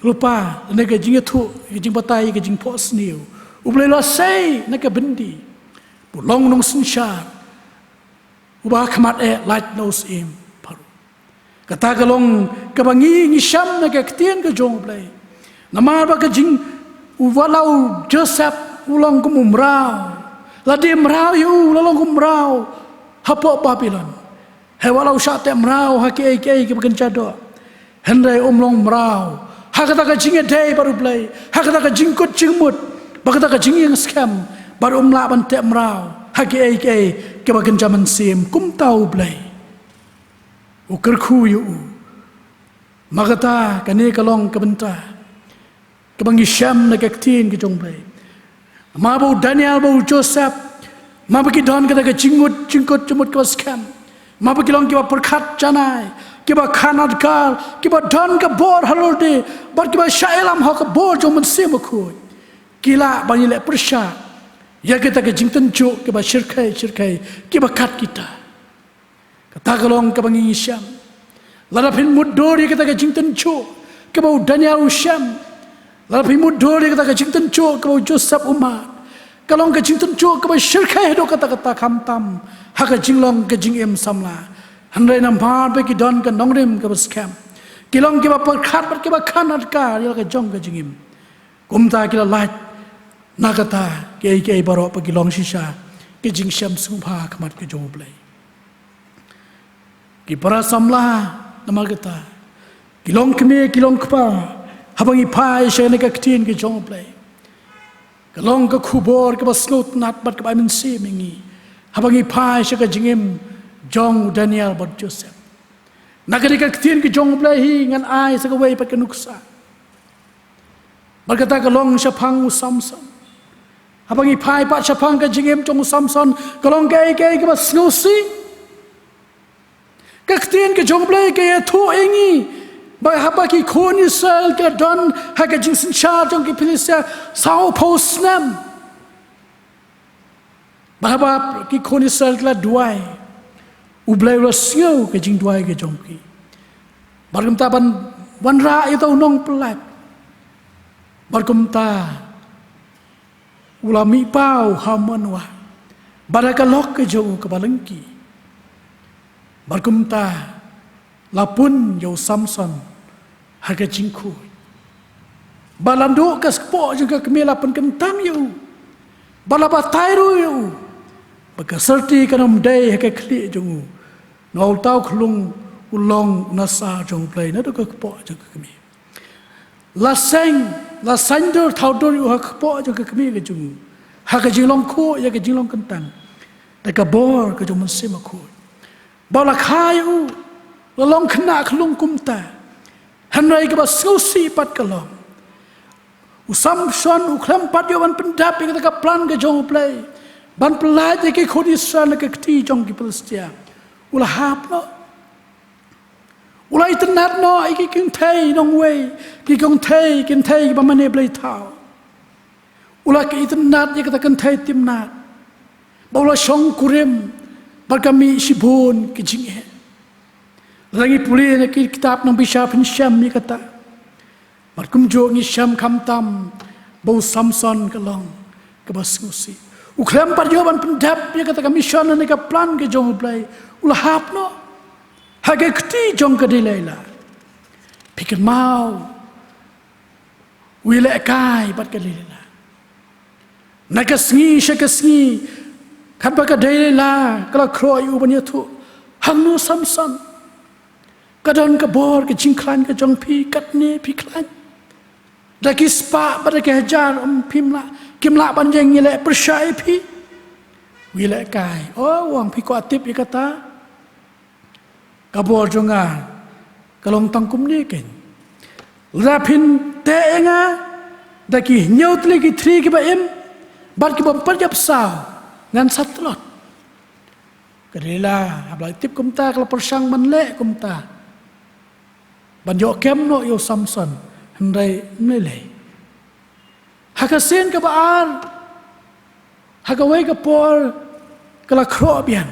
lypa, da ka jingïathuh, ka jingbatai, ka jingphohsniew, U Blei u la sei na ka byndi ba u long u nongsynshar uba ha khmat eh lait na u syiem Pharaoh. Kata ka long kaba ngi, ngi shem na ka ktien ka jong U Blei. Namar ba ka jing, u, wat la u Joseph u long kum u mraw, la die mraw ïa u, la long kum u mraw hapoh Babilon. Hynrei wat la u shah teh mraw ha kiei kiei kiba kynja doh, hynrei um long mraw ha kata ka jingïadei bad U Blei, ha kata ka jingkut jingmut, bad kata ka jingïeng skhem, bad um lah ban teh mraw ha kiei kiei kiba kynja mynsiem. Kumta U Blei u kyrkhu ïa u. Ma kata kane ka long ka bynta kaba ngi shem na ka ktien ka jong U Blei. Ma ba u Daniel, ba u Joseph, ma ba ki don kata ka jingkut, jingkut jingmut kaba skhem, ma ba ki long kiba pyrkhat janai, kiba khan adkar, kiba don ka bor halor de, bad kiba shah ïalam ha ka bor jong u Mynsiem Bakhuid, ki lah ban ïaleh pyrshah ïa kita ki jingtynjuh kiba shyrkhei shyrkhei, kiba kat kita. Kata ka long kaba ngi shem. Lada phin mutdur ïa kata ka jingtynjuh kaba u Daniel u shem, lada phin mutdur ïa kata ka jingtynjuh kaba u Joseph u mad, ka long ka jingtynjuh kaba shyrkhei haduh katta katta, khamtam ha ka jinglong ka jingim samla. Hynrei namar ba ki don ka nongrim kaba skhem, ki long kiba pyrkhat bad kiba khan adkar ïa la ka jong ka jingim. Kumta ki la lait na kata kiei kiei baroh ba ki long shisha ki jingshem sngewbha ha khmat ka jong U Blei. Ki para samla, namar kata, ki longkmie ki longkpa, haba ngi phai sha kane ka ktien ka jong U Blei, ka long ka khubor kaba sngewtynnat bad kaba ai mynsiem ïa ngi haba ngi phai sha ka jingim jong u Daniel bad Joseph. Na kane ka ktien ka jong U Blei hi ngan ai sa kawei pat ka nuksa. Bad kata ka long shaphang u Samson. Haba ngi phai pat shaphang ka jingim jong u Samson, ka long kaei kaei kaba sngewsih. Ka ktien ka jong U Blei ka ïathuh ïa ngi ba haba ki khun Israel ki la don ha ka jingsynshar jong ki Philistia sawphew snem, ba haba ki khun Israel ki la duwai, U Blei u la sngew ka jingduwai ka jong ki. Bad kumta ban wanrah ïa uta u nongpyllait, bad kumta u la mihpaw ha Manoah bad ha ka lok ka jong u kaba lyngkhi. Bad kumta la pun ïa u Samson ha ka jingkhuid. Bad naduh ka kpoh jong ka kmie la pynkyntang ïa u, bad la batai ruh ïa u ba ka syrti kan ym dei ha ka khlieh jong u. Namar uta u khyllung u long u nasar jong U Blei naduh ka kpoh jong ka kmie. La seng, la saiñdur thaw dur ïa u ha ka kpoh jong ka kmie ka jong u, ha ka jinglong khuid, ha ka jinglong kyntang, da ka bor ka jong u Mynsiem Bakhuid. Ba la kha ïa u, la long khynnah khyllung kumta. Hynrei kaba sngewsih pat ka long, u Samson u khlem pat ïoh ban pyndep ïa kata ka plan ka jong U Blei ban pyllait ïa ki khun Israel na ka kti jong ki Philistia, u la hap noh. U la itynnad noh ïa ki kynthei nongwei, ki kynthei, kynthei kiba mane blei thaw. U la ki itynnad ïa kata ka kynthei Timnat, ba u la shongkurim bad ka mih shibun ki jingeh. Lada ngi pule na ki kitab nongbishar phin shem ïa kata. Bad kumjuh ngi shem khamtam ba u Samson ka long kaba sngewsih. U khlem pat ïoh ban pyndep ïa kata ka mission ne ka plan ka jong U Blei, u la hap noh ha ka kti jong ka Delilah. Phi kynmaw, u ïalehkai bad ka Delilah. Na ka sngi sha ka sngi, Katba ka Delila ka la khroh ïa u ban ïathuh, hangno Samson? Ka don ka bor ka jingkhlaiñ ka jong phi, katne phi khlaiñ. Da ki spah bad da ki hajar, um, phim lah, kim lah ban ïeng ïaleh pyrshah ïa phi. U ïalehkai, o, u ong, phi kwah tip ïa kata? Ka bor jong nga ka long tang kumne keiñ. Lada phin teh ïa nga da ki hynñiew tylli ki thri kiba im bad ki bym pat ïap saw, ngan sa tlot. Ka Delila haba la tip kumta ka la pyrshang ban leh kumta, ban ïoh kem noh ïa u Samson, hynrei ym lei lei. Ha ka sien kaba ar, ha kawei ka por, ka la khroh biang.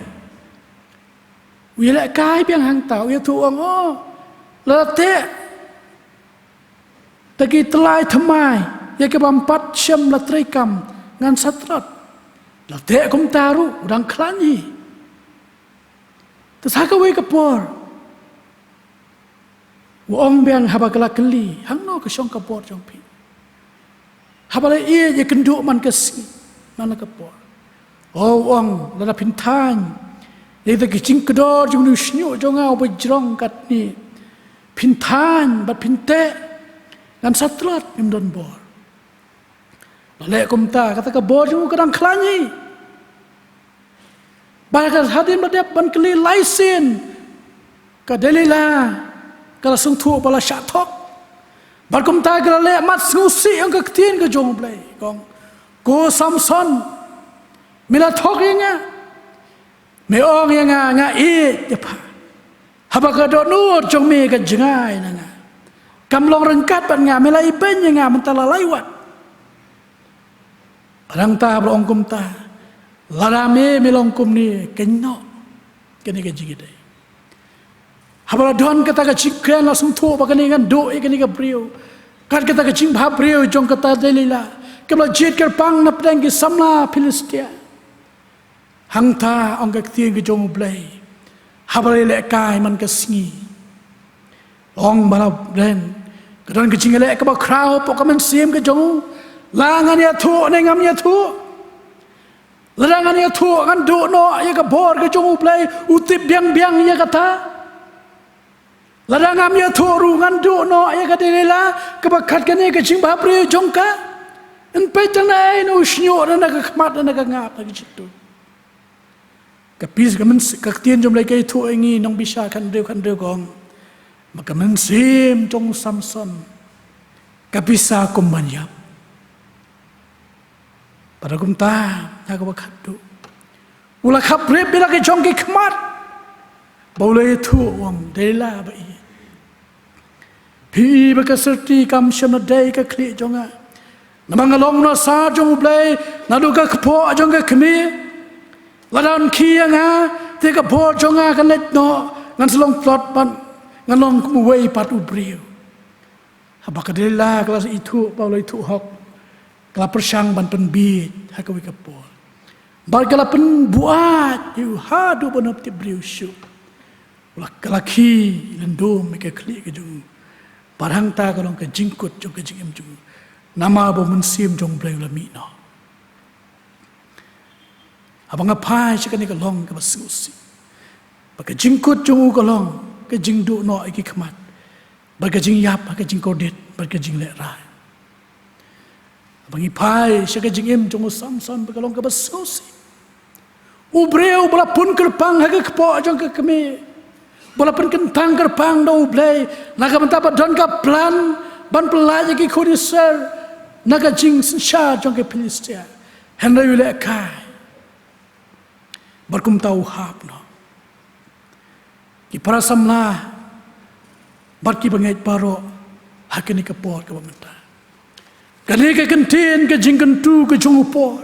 U ïalehkai biang hangta, u ïathuh, u ong, o, la teh da ki tyllai thymmai ïa ki bym pat shym la treikam, ngan sa tlot. La teh kumta ruh, u dang khlaiñ hi. Te sa kawei ka por, u ong biang haba ka la kylli, hangno ka shong ka bor jong phi? Haba la ïeit ïakynduh man ka sngi, man la ka por. O, u ong, lada phin thaiñ ïa kita ki jingkdor jong u shñiuh jong nga uba jrong katne, phin thaiñ bad phin teh, ngan sa tlot, ngim don bor. La leh kumta, kata ka bor jong u ka dang khlaiñ hi. Bad ka hadien ba dep ban kylli lai sien, ka Delila ka la sngewthuh ba la shah thok. Bad kumta ka la leh mat sngewsih ïa ka ktien ka jong U Blei, ka ong, ko Samson, me la thok ïa nga. Me ong ïa nga, nga ïeit ïa pha. Haba ka dohnud jong me ka jngai na nga, kam long ryngkat bad nga, me la ibeiñ ïa nga mynta la lai wat. Hangta haba la ong kumta, lada me, me long kumne, kynnoh kane ka jingïadei. Haba la don kata ka jingkren, la sngewthuh ba kane ngan duh ïa kane ka briew. Kat kata ka jingbha briew jong kata Delila, kaba la jied kyrpang na pdeng ki samla Philistia. Hangta ong ka ktien ka jong U Blei, haba la ïalehkai man ka sngi, ong ba la ren, ka don ka jingïaleh kaba khraw hapoh ka mynsiem ka jong u. La ngan ïathuh ne ngam ïathuh? Lada ngan ïathuh, ngan duh noh ïa ka bor ka jong U Blei, u tip biang biang ïa kata. Lada ngam ïathuh ruh, ngan duh noh ïa ka Delila, kaba kat kane ka jingbhabriew jong ka. Yn peit tang naei, na u shñiuh, na ka khmat, na ka ngap, na ka jingtuh. Ka pisa ka myns-, ka ktien jong U Blei ka ïathuh ïa ngi, nongbishar khathynriew khathynriew ka ong ba ka mynsiem jong u Samson ka pisa kum ban ïap. Bad kumta, ha kaba khatduh, u la khapbrip ïa la ki jong ki khmat, bad u la ïathuh, u ong, Delila ba ïeit, phi i ba ka syrti kam shym la dei ka khlieh jong nga, namar nga long u nongshah jong U Blei naduh ka kpoh jong ka kmie. Lada yn khie ïa nga, te ka bor jong nga kan leit noh, ngan sa long tlot bad ngan long kum uwei pat u briew. Haba ka Delila ka la ithuh, ba u la ithuh hok, ka la pyrshang ban pynbieit ha kawei ka por. Bad ka la pynbuaid ïa u haduh ban ym tip briew shuh. La, ka la khie lyndum ïa ka khlieh ka jong u. Bad hangta ka long ka jingkut jong ka jingim jong u. Namar ba u Mynsiem jong U Blei u la mih noh. Haba nga phai sha kane ka long kaba sngewsih, ba ka jingkut jong u ka long ka jingduh noh ïa ki khmat, bad ka jingïap ha ka jingkordit, bad ka jinglehrain. Haba ngi phai sha ka jingim jong u Samson, ba ka long kaba sngewsih. U briew ba la pun kyrpang ha ka kpoh jong ka kmie, ba la pynkyntang kyrpang da U Blei, na ka bynta ba don ka plan ban pyllait ïa ki khun Israel na ka jingsynshar jong ki Philistia. Hynrei u lehkai, bad kumta u hap noh. Ki para samla bad ki bangeit baroh, ha kane ka por kaba mynta, kane ka kyntien ka jingkyntu ka jong u Paul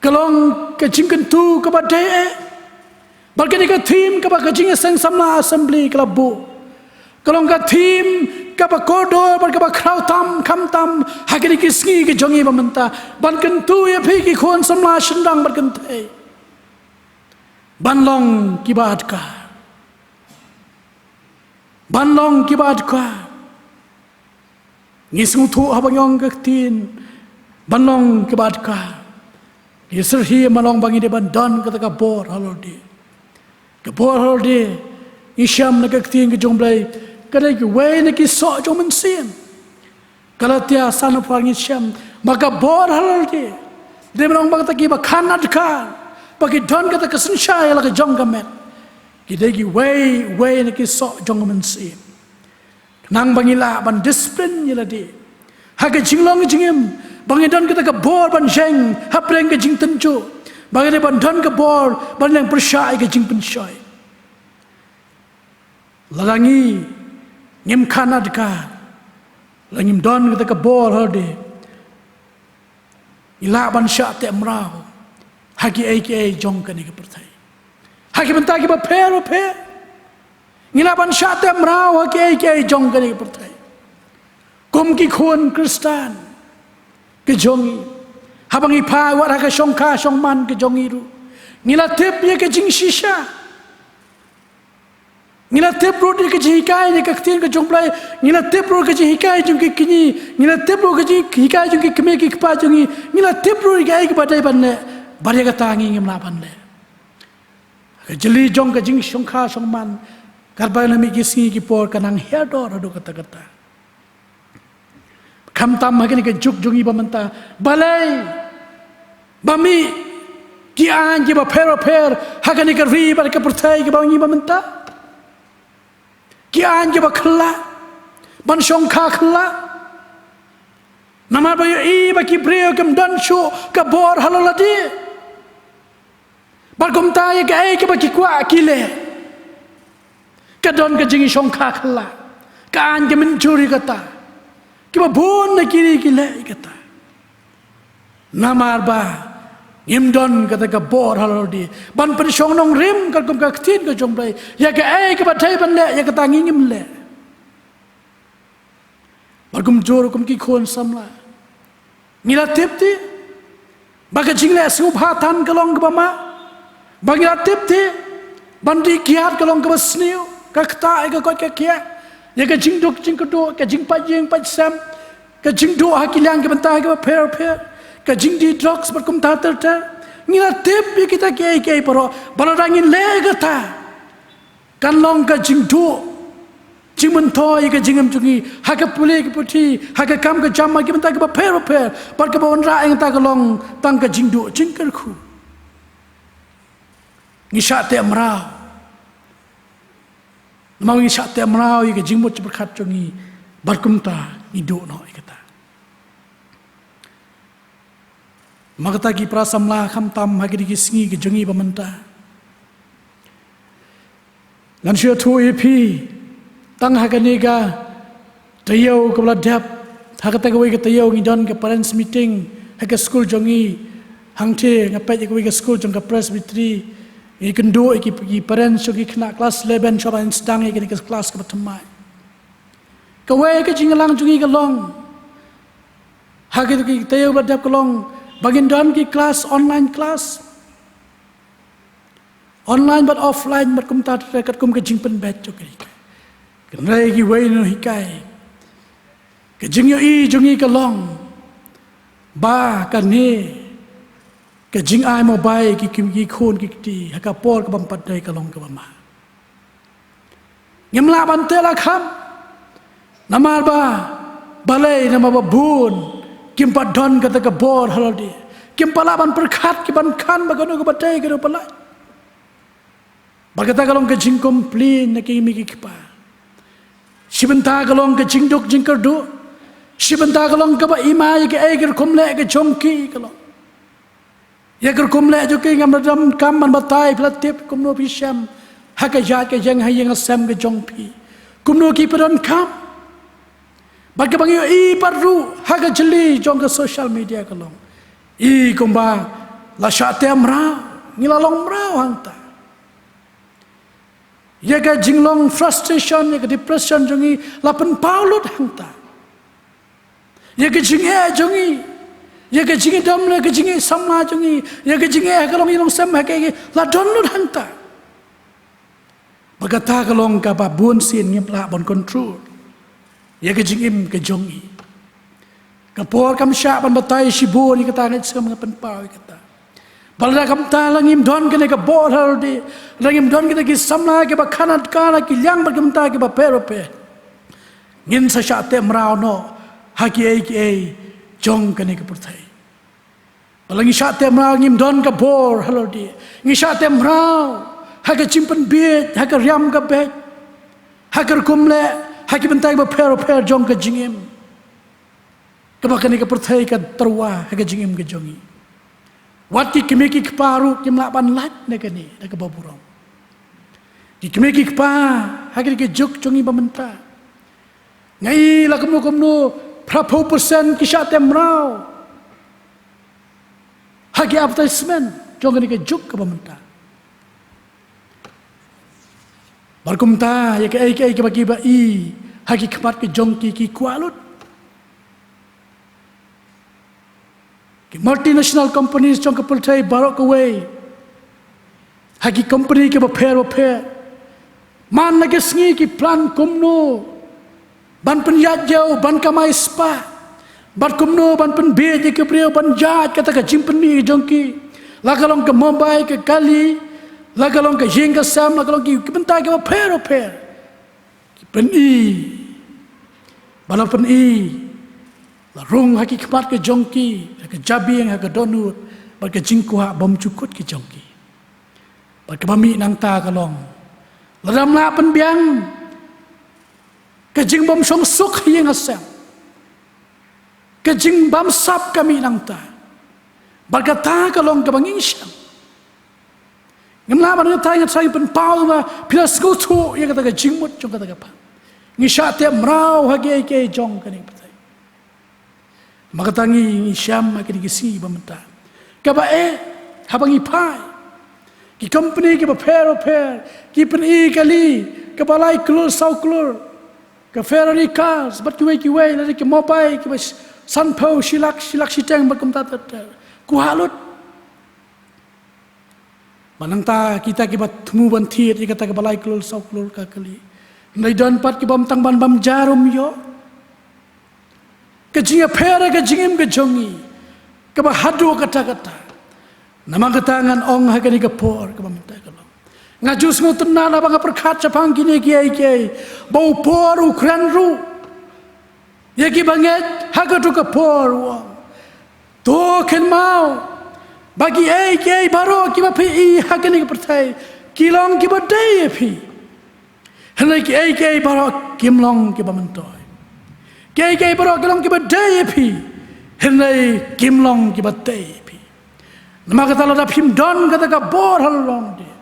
ka long ka jingkyntu kaba dei eh. Bad kane ka theme kaba ka Jingïaseng Samla Assembly ka la buh, ka long ka theme kaba kordor bad kaba khraw tam, khamtam ha kine ki sngi ki jong ngi ba mynta, ban kyntu ïa phi ki khun samla shynrang bad kynthei ban long kiba adkar. Ban long kiba adkar. Ngi sngewthuh haba ngi ong ka ktien ban long kiba adkar, Ngi syrhi ma long ba ngi dei ban don kata ka bor halor die. Ka bor halor die, ngi shem na ka ktien ka jong U Blei, ka dei kiwei na ki soh jong mynsiem. Galatia san, ngi shem ma ka bor halor die, dei ban long ba kata kiba khan adkar, ba ki don kata ka synshar ïa la ka jong ka met, ki dei kiwei wei na ki soh jong mynsiem. Nang ba ngi lah ban discipline ïa lade ha ka jinglong jingim, ba ngi don kata ka bor ban jeng hapdeng ka jingtynjuh, ba ngi dei ban don ka bor ban leh pyrshah ïa ka jingpynshoi. Lada ngi ngim khan adkar, lada ngim don kata ka bor halor die, ngi lah ban shah teh mraw ha kiei kiei jong kane ka pyrthei, ha ki bynta kiba pher pher. Ngi lah ban shah teh mraw ha kiei kiei jong kane ka pyrthei. Kum ki khun Khristan ka jong ngi, haba ngi phai wat ha ka shongkha shongman ka jong ngi ruh, ngi la tip ïa ka jingshisha. Ngi la tip ruh ïa ka jinghikai na ka ktien ka jong U Blei. Ngi la tip ruh ka jinghikai jong ki kñi. Ngi la tip ruh ka jinghikai jong ki kmie ki kpa jong ngi. Ngi la tip ruh ïa kaei kaba dei ban leh, bad ïa kata ngi ngim lah ban leh. Ka jylli jong ka jingshongkha shongman, katba na mih ki sngi ki por, ka nang hiar dor haduh katta katta. Khamtam ha kane ka juk jong ngi ba mynta, balei ba mih ki aiñ kiba pher pher ha kane ka ri bad ka pyrthei kaba ngi ba mynta? Ki aiñ kiba khlaiñ, ban shongkha khlaiñ. Namar ba ïohi ba ki briew kim don shuh ka bor halor lade. Bad kumta ïa kaei kaba ki kwah ki leh, ka don ka jingshongkha khlaiñ, ka aiñ ka mynjur ïa kata. Kiba bun na ki ri ki leh ïa kata. Namar ba ngim don kata ka bor halor lade ban pynshong nongrim katkum ka ktien ka jong U Blei. Ïa kaei kaba dei ban leh, ïa kata ngi ngim leh. Bad kumjuh kum ki khun samla, ngi la tip te ba ka jingleh sngewbha than ka long kaba ma, ba ngi la tip te ban dih kiad ka long kaba sniew, ka ktah ïa ka koit ka khiah, ïa ka jingduk jingkyrduh, ka jingpait ïing pait sem, ka jingduh ha ki liang ki bynta kiba pher pher, ka jingdih drugs bad kumta ter ter. Ngi la tip ïa kita kiei kiei baroh, bad lada ngin leh ïa kata, kan long ka jingduh jingmyntoi ïa ka jingim jong ngi ha ka pule ka puthi, ha ka kam ka jam, ha ki bynta kiba pher pher, bad kaba wanrah ïa kata ka long tang ka jingduh jingkyrkhu. Ngi shah teh mraw. Namar ngi shah teh mraw ïa ka jingmut jingpyrkhat jong ngi, bad kumta ngi duh noh ïa kata. Ma kata ki para samla, khamtam ha kine ki sngi ki jong ngi ba mynta, ngan shu ïathuh ïa phi tang ha kane ka taïew kaba la dep. Ha kata kawei ka taïew ngi don ka parents meeting ha ka skul jong ngi. Hangtei nga peit ïa kawei ka skul jong ka Presbytery, ngi kynduh ïa ki, ki parents jong ki khynnah klas eleven, shuwa ban sdang ïa kane ka klas kaba thymmai. Kawei ka jingïalang jong ngi ka long ha kito ki taïew ba dep ka long ba ngin don ki klas, online klas, online bad offline bad kumta ter ter katkum ka jingpynbeit jong ki. Kane kiwei nonghikai, ka jingïohi jong ngi ka long ba kane ka jingai mobile ki, ki, ki khun ki kti ha ka por ka bym pat dei ka long kaba ma. Ngim lah ban teh la kham. Namar ba balei? Namar ba bun kim pat don kata ka bor halor die. Kim pat lah ban pyrkhat, kim pat khan ba kano kaba dei, kano ba lain. Bad kata ka long ka jingcomplain na ki kmie ki kpa. Shi bynta ka long ka jingduk jingkyrduh. Shi bynta ka long kaba i ma ïa kaei ka rukom leh ka jong ki ka long. Ïa ka rukom leh jong ki ngam donkam ban batai, phi la tip kumno phi shem ha ka ïaid ka ïeng ha ïing ha sem ka jong phi. Kumno ki phi donkam. Bad kaba ngi ïohi pat ruh ha ka jylli jong ka social media ka long, i kumba la shah teh mraw, ngi la long mraw hangta. Ïa ka jinglong frustration, ïa ka depression jong ngi la pynpaw lut hangta. Ïa ka jingeh jong ngi, ïa ka jingïadom, ïa ka jingïasamla jong ngi, ïa ka jingeh ha ka longïing longsem, ha ka, ka la don lut hangta. Bad kata ka long kaba bun sien ngim lah ban control ïa ka jingim ka jong ngi. Ka por kam shah ban batai shibun ïa kata, nga sngewbha ban pynpaw ïa kata. Ba lada kumta la ngim don kane ka bor halor dih, la ngim don kane ki samla kiba khanat ka la ki liang bad kumta kiba pher bapher, ngin sa shah teh mraw noh ha kiei kiei jong kane ka pyrthei. Ba la ngi shah teh mraw ngim don ka bor halor dih, ngi shah teh mraw ha ka jingpynbiej, ha ka riam ka beit, ha ka rukom leh, ha ki bynta kiba pher bapher jong ka jingim. Kaba kane ka pyrthei ka tyrwa ha ka jingim ka jong ngi. Wat ki kmie ki kpa ruh kim lah ban lait na kane, na kaba burom. Ki kmie ki kpa ha kane ka juk jong ngi ba mynta, nga i la kumno kumno phra phew percent ki shah teh mraw ha ki advertisement jong kane ka juk kaba mynta. Bad kumta ïa kaei kaei kaba ki ba i ha ki khmat ka jong ki, ki kwah lut. Ki multinational companies jong ka pyrthei baroh kawei, ha ki company kiba pher bapher, man la ka sngi ki plan kumno ban pynïaid ïew, ban kamai spah, bad kumno ban pynbiej ïa ki briew, ban ïaid kata ka jingpynmih jong ki, la ka long ka mobile, ka kali, la ka long ka ïing ka sem, la ka long ki, ki bynta kiba pher bapher. Ki pyni, ba la pyni, la rung ha ki khmat ka jong ki, ha ka jabieng, ha ka dohnud, bad ka jingkwah bymjukut ka jong ki. Bad kaba mih nangta ka long, lada ym lah pynbiang, ka jingbymshongsuk ha ïing ha sem, ka jingbamsap ka mih nangta. Bad kata ka long kaba ngin shem. Ngim lah ban ong ïa phi, nga tharai pynpaw ba phi la sngewthuh ïa kata ka jingmut jong kata ka phang. Ngi shah teh mraw ha kiei kiei jong kane ka pyrthei. Namar kata ngi, ngi shem ha kine ki sngi ba mynta, kaba eh, haba ngi phai, ki company kiba pher bapher ki pyni kali kaba lai klur saw klur, ka Ferrari cars bad kiwei kiwei, lane ki mobile kiba sh-, sanphew, shi lak, shi lak shiteng bad kumta ter ter. Kwah lut. Bad nangta kita kiba thmu ban thied ïa kata kaba lai klur saw klur ka kali, hynrei don pat ki bym tang ban bam jarum ïoh. Ka jingïapher ka jingim ka jong ngi kaba haduh katta katta. Namar kata ngan ong ha kane ka por kaba mynta ka long, nga ju sngewtynnad haba nga pyrkhat shaphang kine kiei kiei, ba u por u kren ruh ïa kiba ngeit ha kato ka por, u ong, to kynmaw ba kiei kiei baroh kiba phi i ha kane ka pyrthei ki long kiba dei ïa phi, hynrei kiei kiei baroh kim long kiba myntoi. Kiei kiei baroh ki long kiba dei ïa phi, hynrei kim long kiba tei ïa phi. Namar kata lada phim don kata ka bor halor dih,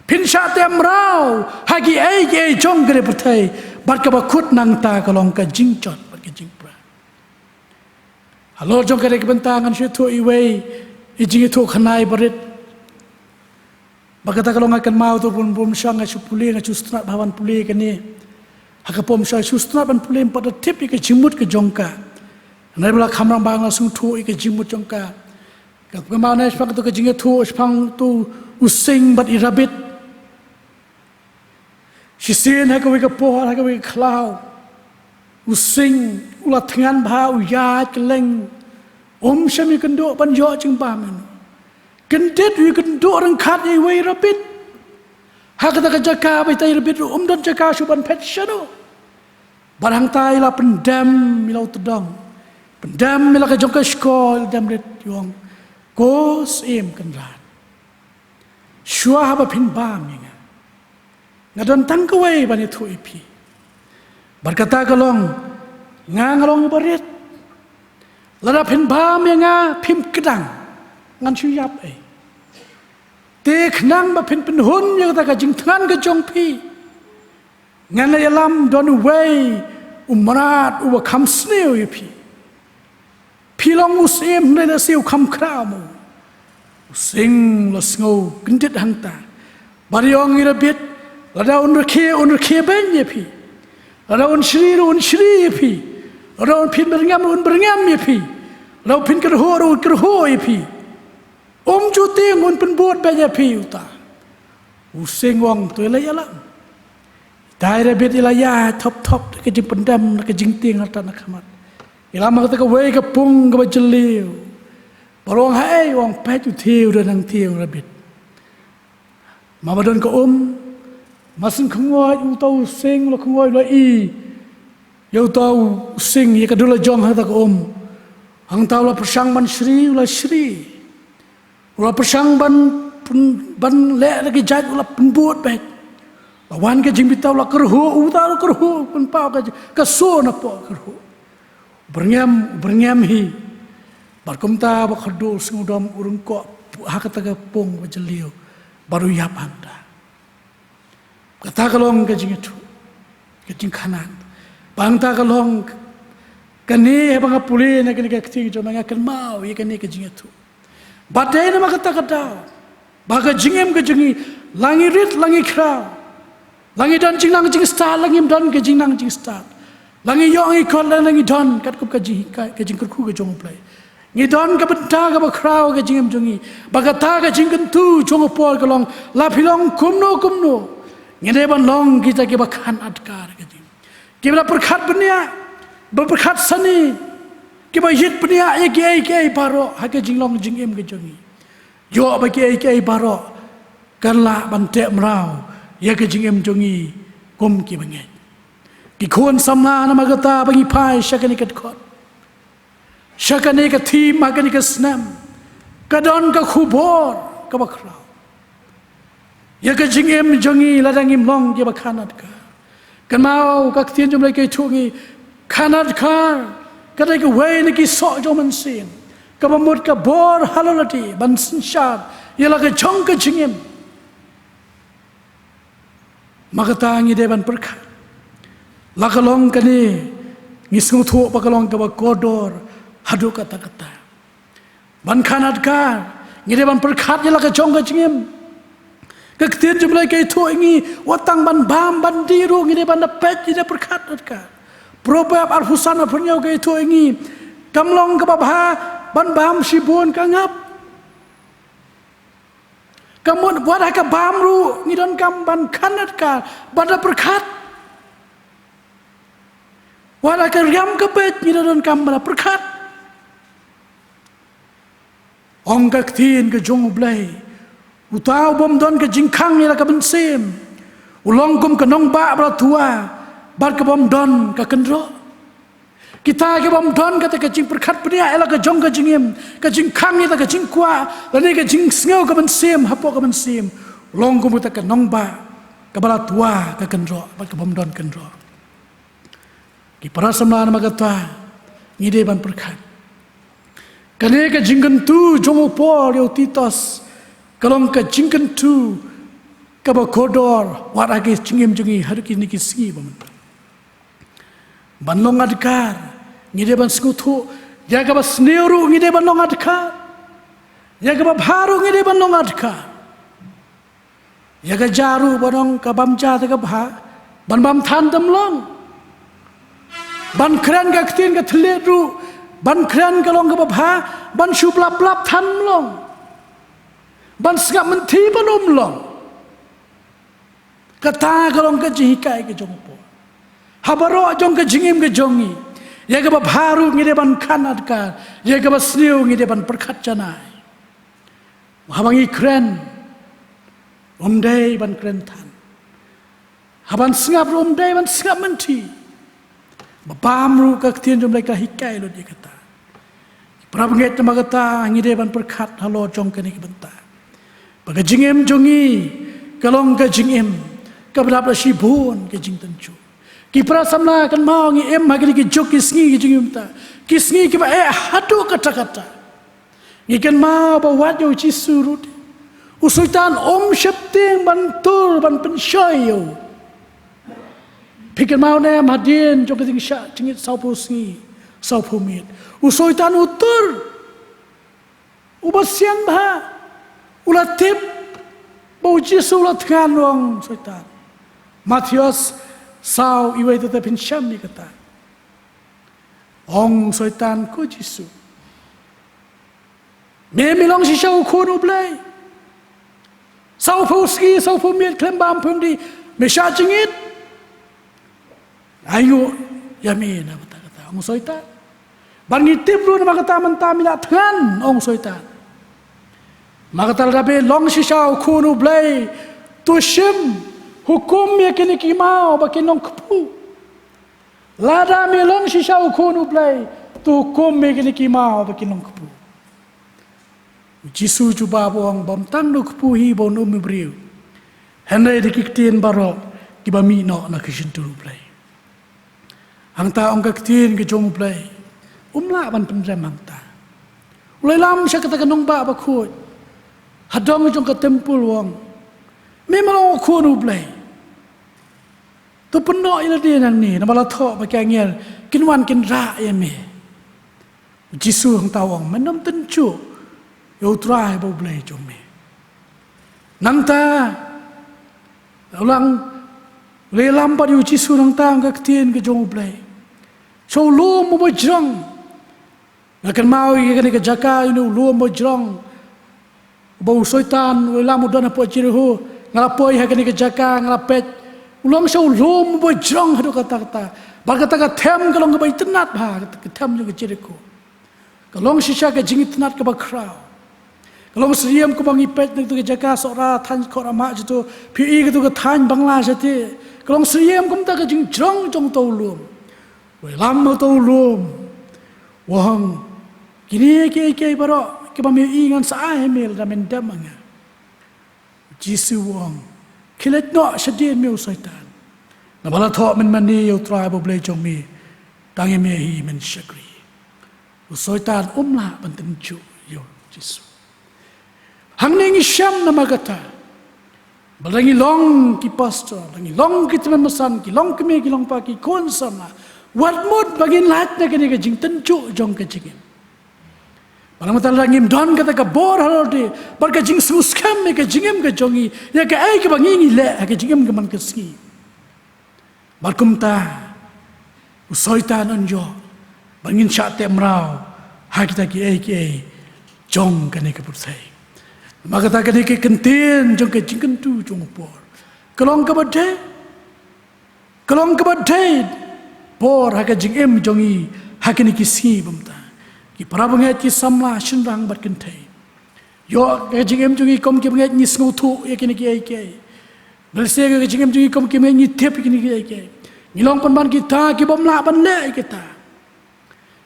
phin shah teh mraw ha kiei kiei jong kane ka pyrthei, bad kaba kut nangta ka long ka jingjot bad ka jingpra. Halor jong kane ka bynta ngan shu ïathuh iwei i jingïathuh khana iba rit. Bad kata ka long, nga kynmaw to bun bun sha nga shu pule, nga shu sngewtynnad bha ban pule kane. Ha ka por sha nga shu sngewtynnad ban pule, ym pat da tip ïa ka jingmut ka jong ka. Hynrei ba la kham rangbah nga sngewthuh ïa ka jingmut jong ka. Ka kynmaw ne shaphang kato ka jingïathuh shaphang uto u sing bad i rabbit. Shisien ha kawei ka por, ha kawei ka khlaw, u sing u la thngan bha, u ïaid kylleng, um shym ïakynduh ban ïoh jingbam ïano. Kyndit u ïakynduh ryngkat ïa iwei i rabbit. Ha kata ka jaka ba itai i rabbit ruh um don jaka shuh ban phet shano. Bad hangta i la pyndem ïa la u tdong, pyndem ïa la ka jong ka shkor, i la dem rit, i ong, ko Syiem Kynrad, shuwa haba phin bam ïa nga, nga don tang kawei ban ïathuh ïa phi. Bad kata ka long, nga, nga long iba rit. Lada phin bam ïa nga phim kdang, ngan shu ïap ei. Te khnang ba phin pynhun ïa kata ka jingthngan ka jong phi, ngan ïalam don uwei u mrad uba kham sniew ïa phi. Phi long u syiem hynrei lehse u kham khraw mo. U sing u la sngew kyndit hangta. Bad i ong ïa i rabbit, lada un rkhie, un rkhie beiñ ïa phi. Lada un shri ruh un shri ïa phi. Lada un phin byrngem ruh un byrngem ïa phi. Lada un phin kyrhuh ruh un kyrhuh ïa phi. Um ju tieng, un pynbud beiñ ïa phi uta. U sing u ong, to ïa leit ïalam. Itai i rabbit i la ïaid thop thop da ka jingpyndem, da ka jingtieng artat na khmat. I lam ha kata kawei ka pung kaba jylliew. Baroh ong haei, ong peit u thie, u don hangthie, u rabit. Ma ba don ka um, ma sngewkhynñiuh uta u sing, u la khynñiuh, u la i ïa uta u sing ïa ka dula jong ha kata ka um. Hangta u la pyrshang ban shri, u la shri. U la pyrshang ban, ban leh da ki jait, u la pynbud beit. La wan ka jingbitar, u la kyrhuh, uta u la kyrhuh, pynpaw ka, ka sur napoh kyrhuh. U byrngem, u byrngem hi. Bad kumta ba khatduh u sngewdom u ryngkoh ha kata ka pung ba jylliew bad u ïap hangta. Kata ka long ka jingïathuh, ka jingkhanat. Bad hangta ka long kane, haba nga pule na kane ka ktien jong me, nga kynmaw ïa kane ka jingïathuh. Bad dei namar kata ka daw ba ka jingim ka jong ngi, la ngi rit la ngi khraw, la ngi don jingnang jingstad la ngim don ka jingnang jingstad, la ngi ïoh ngi khot la ngi don katkum ka jing, ka, ka jingkyrkhu ka jong U Blei, ngi don ka bynta kaba khraw ka jingim jong ngi. Ba kata ka jingkyntu jong u Paul ka long, la phi long kumno kumno, ngi dei ban long kita kiba khan adkar ka jingim, kiba la pyrkhat bniah, ba pyrkhat sani, kiba ïit bniah ïa kiei kiei baroh ha ka jinglong jingim ka jong ngi. Ïoh ba kiei kiei baroh kan lah ban teh mraw ïa ka jingim jong ngi kum kiba ngeit. Ki khun samla, namar kata ba ngi phai sha kane ka dkhot, sha kane ka theme ha kane ka snem, ka don ka khubor kaba khraw ïa ka jingim jong ngi lada ngim long kiba khan adkar. Kynmaw ka ktien jong U Blei ka ïathuh ngi, khan adkar ka dei kawei na ki soh jong u Mynsiem kaba mut ka bor ha la lade ban synshar ïa la ka jong ka jingim. Ma kata ngi dei ban pyrkhat. La ka long kane, ngi sngewthuh ba ka long kaba kordor haduh katta katta. Ban khan adkar, ngi dei ban pyrkhat ïa la ka jong ka jingim. Ka ktien jong U Blei ka ïathuh ïa ngi, wat tang ban bam ban dih ruh ngi dei ban da peit, ngi dei pyrkhat adkar. Proverb arphew san arphew hynñiew ka ïathuh ïa ngi, kam long kaba bha ban bam shibun ka ngap. Ka mut wat ha ka bam ruh ngi donkam ban khan adkar, ban da pyrkhat. Wat ha ka riam ka beit ngi donkam ban da pyrkhat. Ong ka ktien ka jong U Blei, uta u bym don ka jingkhang ïa la ka mynsiem u long kum ka nongbah ba la twa bad ka bym don ka kynroh. Kita ki bym don kata ka jingpyrkhat bniah ïa la ka jong ka jingim, ka jingkhang ïa la ka jingkwah lane ka jingsngew ka mynsiem hapoh ka mynsiem, u long kum uta ka nongbah kaba la twa ka kynroh bad ka bym don kynroh. Ki para samla, namar kata ngi dei ban pyrkhat. Kane ka jingkyntu jong u Paul ïa u Titus ka long ka jingkyntu kaba kordor wat ha ka jingim jong ngi haduh kine ki sngi ba mynta. Ban long adkar ngi dei ban sngewthuh, ïa kaba sniew ruh ngi dei ban long adkar, ïa kaba bha ruh ngi dei ban long adkar. Ïa ka ja ruh ba dang ka bam ja te ka bha, ban bam than te ym long. Ban kren ka ktien ka thylliej ruh, ban kren ka long kaba bha, ban shu blap blap than ym long. Ban sngap mynthi ban ym long. Kata ka long ka jinghikai ka jong u Paul ha baroh jong ka jingim ka jong ngi. Ïa kaba bha ruh ngi dei ban khan adkar, ïa kaba sniew ngi dei ban pyrkhat janai. Haba ngi kren, ym dei ban kren than. Haba sngap ruh ym dei ban sngap mynthi. Ba bam ruh ka ktien jong U Blei ka hikai lut ïa kata. Para bangeit, namar kata ngi dei ban pyrkhat halor jong kane ka bynta ba ka jingim jong ngi ka long ka jingim kaba dap da shibun ka jingtynjuh. Ki para samla, kynmaw ngi im ha kine ki juk ki sngi ki jingim ta, ki sngi kiba eh haduh katta katta. Ngi kynmaw ba wat ïa u Jisu ruh u Soitan um sheptieng ban tur ban pynshoi ïa u. Phi kynmaw ne em hadien jong ka jingshah jingit sawphew sngi sawphew miet, u Soitan u tur. Uba sian bha u la tip ba u Jisu u la thngan, ong Soitan. Mathaios saw, iwei te te phin shem ïa kata. Ong Soitan, ko Jisu, me mi long shisha u Khun u Blei. Sawphew sngi sawphew miet khlem bam phim dih me shah jingit. Ainguh ïa me na bynta kata, ong Soitan. Bad ngi tip ruh namar kata mynta me la thngan, ong u Soitan. Namar kata lada me long shisha u khun u Blei, to shim hukum ïa kine ki maw ba kin long kpu. Lada me long shisha u khun u Blei, to hukum ïa kine ki maw ba kin long kpu. U Jisu u jubab u ong, bym tang da u kpu hi ba un um u briew, hynrei da ki ktien baroh kiba mih noh na ka shyntur u Blei. Hangta ong ka ktien ka jong u Blei, um lah ban pynrem hangta. U la ïalam sha kata ka nongbah bakhuid hadong jong ka templ u ong, me ma long u khun u Blei, to pynnoh ïa lade nangne, namar la thoh ba ki angel kin wan kin rah ïa me. U Jisu hangta u ong, men ym tynjuh ïa u Trai ba u Blei jong me. Nangta u la ïalam pat ïa u Jisu nangta ong ka ktien ka jong u Blei, sha u lum uba jrong. Nga kynmaw ïa kane ka jaka, ïa une u lum uba jrong, uba u Soitan u la ïalam u don hapoh Jericho. Nga la poi ha kane ka jaka, nga la peit, u long sha u lum uba jrong haduh katta katta. Bad kata ka them ka long kaba itynnad bha, kata ka them jong ka Jericho. Ka long shisha ka jingitynnad kaba khraw. Ka long syriem kumba ngi peit na katu ka jaka Sohra, thaiñ Sohra Mah, jatu phi i katu ka thaiñ Bangla jati. Ka long syriem kumta ka jingjrong jong uto u lum. U la ïalam uto u lum, u ong, kine kiei kiei baroh kiba me ïohi ngan sa ai ha me lada men dem ha nga. U Jisu u ong, khie leit noh shadien me u Soitan, namar la thoh, men mane ïa u Trai ba u Blei jong me, tang ïa me hi men shakri. U Soitan um lah ban tynjuh ïa u Jisu. Hangne ngi shem namar kata ba lada ngi long ki pastor, lada ngi long ki tymmen basan, ki long kmie, ki long kpa, ki khun samla, wat mut ba ngin lait na kane ka jingtynjuh jong ka jingim. Bad namar kata lada ngim don kata ka bor halor de bad ka jingsngewskhem ïa ka jingim ka jong ngi, ïa kaei kaba ngi ngi leh ha ka jingim ka man ka sngi, bad kumta u Soitan un ïoh ba ngin shah teh mraw ha kita kiei kiei jong kane ka pyrthei. Namar kata kane ka kyntien jong ka jingkyntu jong u por ka long kaba dei, ka long kaba dei bor ha ka jingim jong ngi ha kine ki sngi ba mynta. Ki para bangeit, ki samla shynrang bad kynthei, ïoh ka jingim jong ngi kum ki bangeit ngi sngewthuh ïa kine kiei kiei. Bad lehse ka jingim jong ngi kum ki bangeit ngi tip ïa kine kiei kiei. Ngi long pynban kita ki bym lah ban leh ïa kita.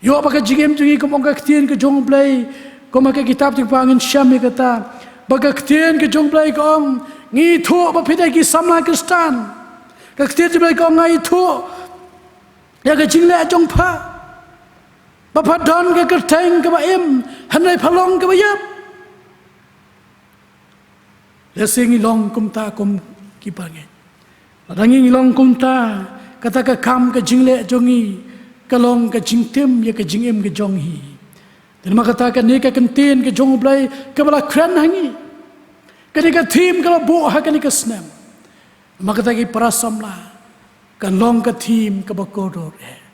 Ïoh ba ka jingim jong ngi, kum ong ka ktien ka jong u Blei, kum ha ka kitab Jingpynpaw ngin shem ïa kata, ba ka ktien ka jong u Blei ka ong, ngi ithuh ba phi dei ki samla Khristan. Ka ktien jong u Blei ka ong, nga ithuh ïa ka jingleh jong pha, ba pha don ka kyrteng kaba im, hynrei pha long kaba ïap. Lehse ngi long kumta kum ki bangeit. Lada ngi long kumta, kata ka kam ka jingleh jong ngi ka long ka jingtim ïa ka jingim ka jong ngi. Te namar kata kane ka kyntien ka jong u Blei kaba la kren ha ngi, kane ka theme ka la buh ha kane ka snem, namar kata ki para samla, ka long ka theme kaba kordor eh.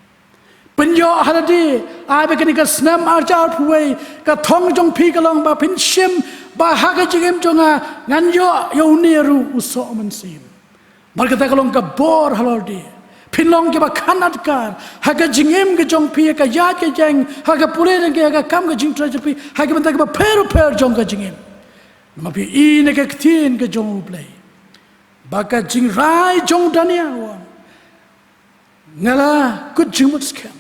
Pynïoh ha lade, ai ba kane ka snem arhajar arphew wei, ka thong jong phi ka long ba phin shim ba ha ka jingim jong nga ngan ïoh ïa une ruh u soh mynsiem. Namar kata ka long ka bor halor de, phin long kiba kham adkar ha ka jingim ka jong phi, ha ka ïaid ka ïeng, ha ka pule jong phi, ha ka kam ka jingtrei jong phi, ha ka bynta kaba pher pher jong ka jingim. Namar phi i na ka ktien ka jong u Blei ba ka jingrai jong u Daniel u ong, nga la kut jingmut skhem,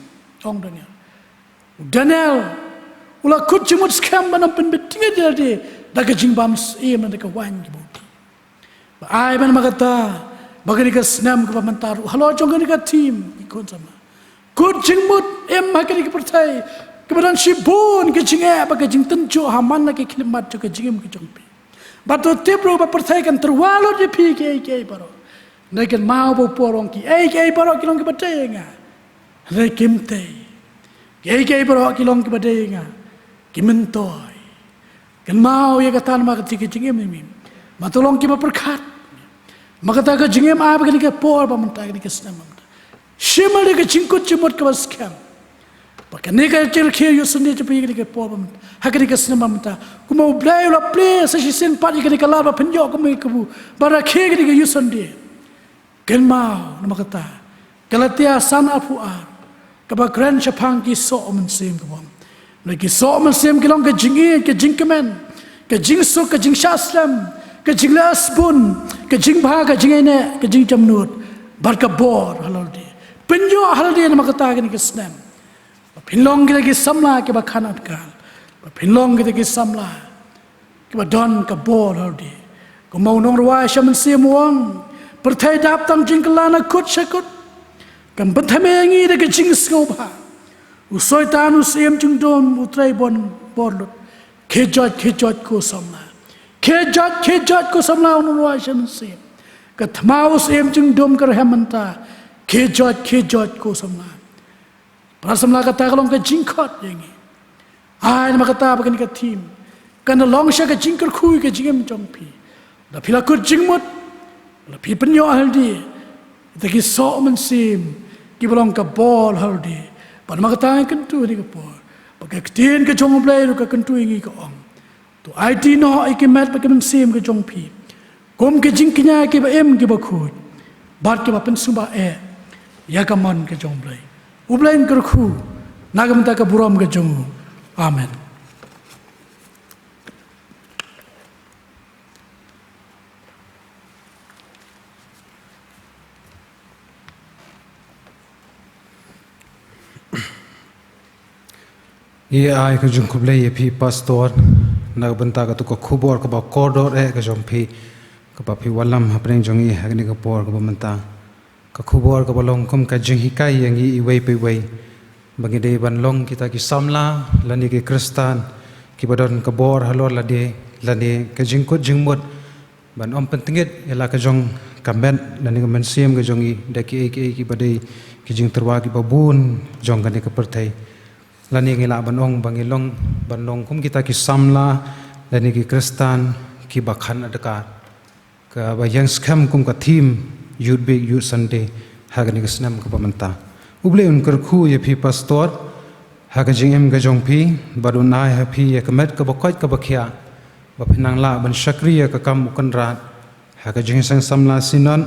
ong u Daniel. U Daniel u la kut jingmut skhem ban ym pynbeit ïa lade da ka jingbam syiem, da ka waiñ kaba u dih. Ba ai ba namar kata ba kane ka snem kaba mynta ruh halor jong kane ka theme, ki khun samla, kut jingmut im ha kane ka pyrthei kaba don shibun ka jingeh bad ka jingtynjuh ha man la ki khyllipmat jong ka jingim ka jong phi. Bad to tip ruh ba pyrthei kan tyrwa lut ïa phi kiei kiei baroh. Hynrei kynmaw ba u Paul u ong kiei kiei baroh ki long kiba dei ïa nga. Hynrei kim tei. Kiei kiei baroh ki long kiba dei ïa nga, ki myntoi. Kynmaw ïa kata namar kata ka jingim ïa ngi, ma to long kiba pyrkhat. Namar kata ka jingim, ai ba kane ka por ba mynta, kane ka snem ba mynta, shim lade ka jingkut jingmut kaba skhem. Ba kane ka jingrakhe ïoh syndah jong phi kane ka por ba mynta, ha kane ka snem ba mynta, kumba u Blei u la plie sa shisien pat ïa kane ka lad ba phin ïoh kum ka kabu ba rakhe kane ka ïoh syndah. Kynmaw namar kata Galatia san arphew ar Kaba kren shaphang ki soh mynsiem ka bym. Na ki soh mynsiem ki long ka jingïeit, ka jingkmen, ka jingsuk, ka jingshah slem, ka jingleh sbun, ka jingbha, ka jingïeit, ka jingjemnud, bad ka bor halor de. Pynïoh halor de namar kata kane ka snem. Ba phin long kita ki samla kiba khan adkal. Ba phin long kita ki samla kiba don ka bor halor de. Kumba u nongrwai sha mynsiem u ong, pyrthei dap tang jingkylla na kut sha kut. Kam pynthame ïa ngi da ka jingsngewbha. U Soitan u syiem jingdum, u trei bor lut. Khie joit, khie joit ko samla. Khie joit, khie joit ko samla, u nongrwai sha mynsiem. Ka thma u syiem jingdum ka rhem mynta. Khie joit, khie joit ko samla. Para samla, kata ka long ka jingkhot ïa ngi. Ai namar kata ba kane ka theme kan long sha ka jingkyrkhu ïa ka jingim jong phi. Lada phi la kut jingmut, lada phi pynïoh halor de, kita ki soh mynsiem kiba long ka bor halor de. Bad namar kata ngi kyntu ha kane ka por ba ka ktien ka jong U Blei ruh ka kyntu ïa ngi, ka ong, to aiti noh ïa ki met bad ki mynsiem ka jong phi kum ki jingkñia kiba im kiba khuid bad kiba pynsngewbha eh ïa ka mon ka jong U Blei. U Blei un kyrkhu na ka bynta ka burom ka jong u. Amen. Ngi ai ka jingkhublei ïa phi Pastor na ka bynta katu ka khubor kaba kordor eh ka jong phi, kaba phi wallam hapdeng jong ngi ha kane ka por kaba mynta. Ka khubor kaba long kum ka jinghikai ïa ngi iwei pa iwei ba ngi dei ban long kita ki samla lane ki Khristan kiba don ka bor halor lade, lane ka jingkut jingmut ban ym pyntngit ïa la ka jong ka met lane ka mynsiem ka jong ngi da kiei kiei kiba dei ki jingtyrwa kiba bun jong kane ka pyrthei. Lane ngi lah ban ong ba ngi long, ban long kum kita ki samla lane ki Khristan kiba khan adkal, kaba ïeng skhem kum ka theme Youth Week, Youth Sunday ha kane ka snem kaba mynta. U Blei un kyrkhu ïa phi Pastor ha ka jingim ka jong phi, bad un ai ha phi ïa ka met kaba koit kaba khiah ba phin nang lah ban shakri ïa ka kam u Kynrad ha ka Jingïaseng Samla Synod,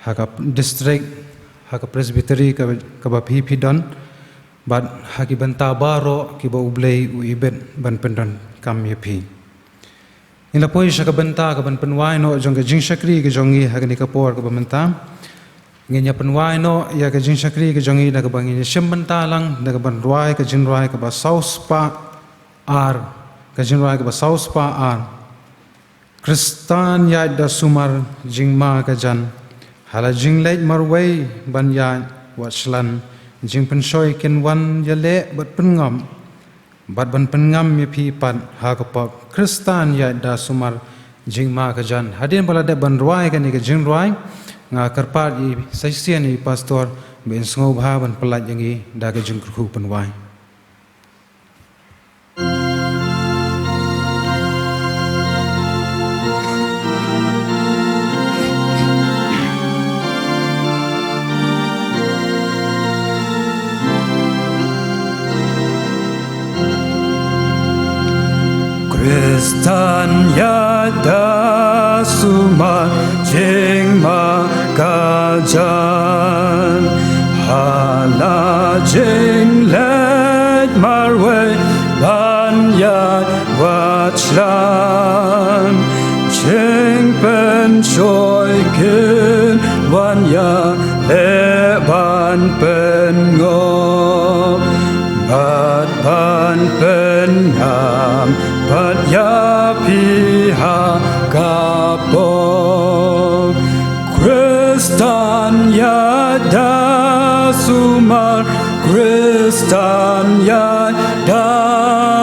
ha ka district, ha ka Presbytery kaba, kaba phi phi don, bad ha ki bynta baroh kiba U Blei u ibit ban pyndonkam ïa phi. Ngin la poi sha ka bynta kaban pynwai noh jong ka jingshakri ka jong ngi ha kane ka por kaba mynta. Ngin ïa pynwai noh ïa ka jingshakri ka jong ngi da kaba ngin ïa shim bynta lang da kaban rwai ka jingrwai kaba saw spah ar, ka jingrwai kaba saw spah ar. Khristan ïaid da sumar jingma ka jan, ha la jingleit marwei ban ïaid wat shlan, jingpynshoi kin wan ïaleh bad pynngam, bad ban pynngam ïa phi pat ha ka pop. Khristan ïaid da sumar jingma ka jan. Hadien ba la dep ban rwai kane ka jingrwai, nga kyrpad ïa i sa shisien ïa i Pastor ba in sngewbha ban pyllait ïa ngi da ka jingkyrkhu pynwai. Khristan ïaid da sumar jingma ka jan, ha la jingleit marwei ban ïaid wat shlan, jingpynshoi kin wan ïaleh ban pynngop bad ban pynngam pat ïa phi ha ka pop. Khristan ïaid da sumar, Khristan ïaid da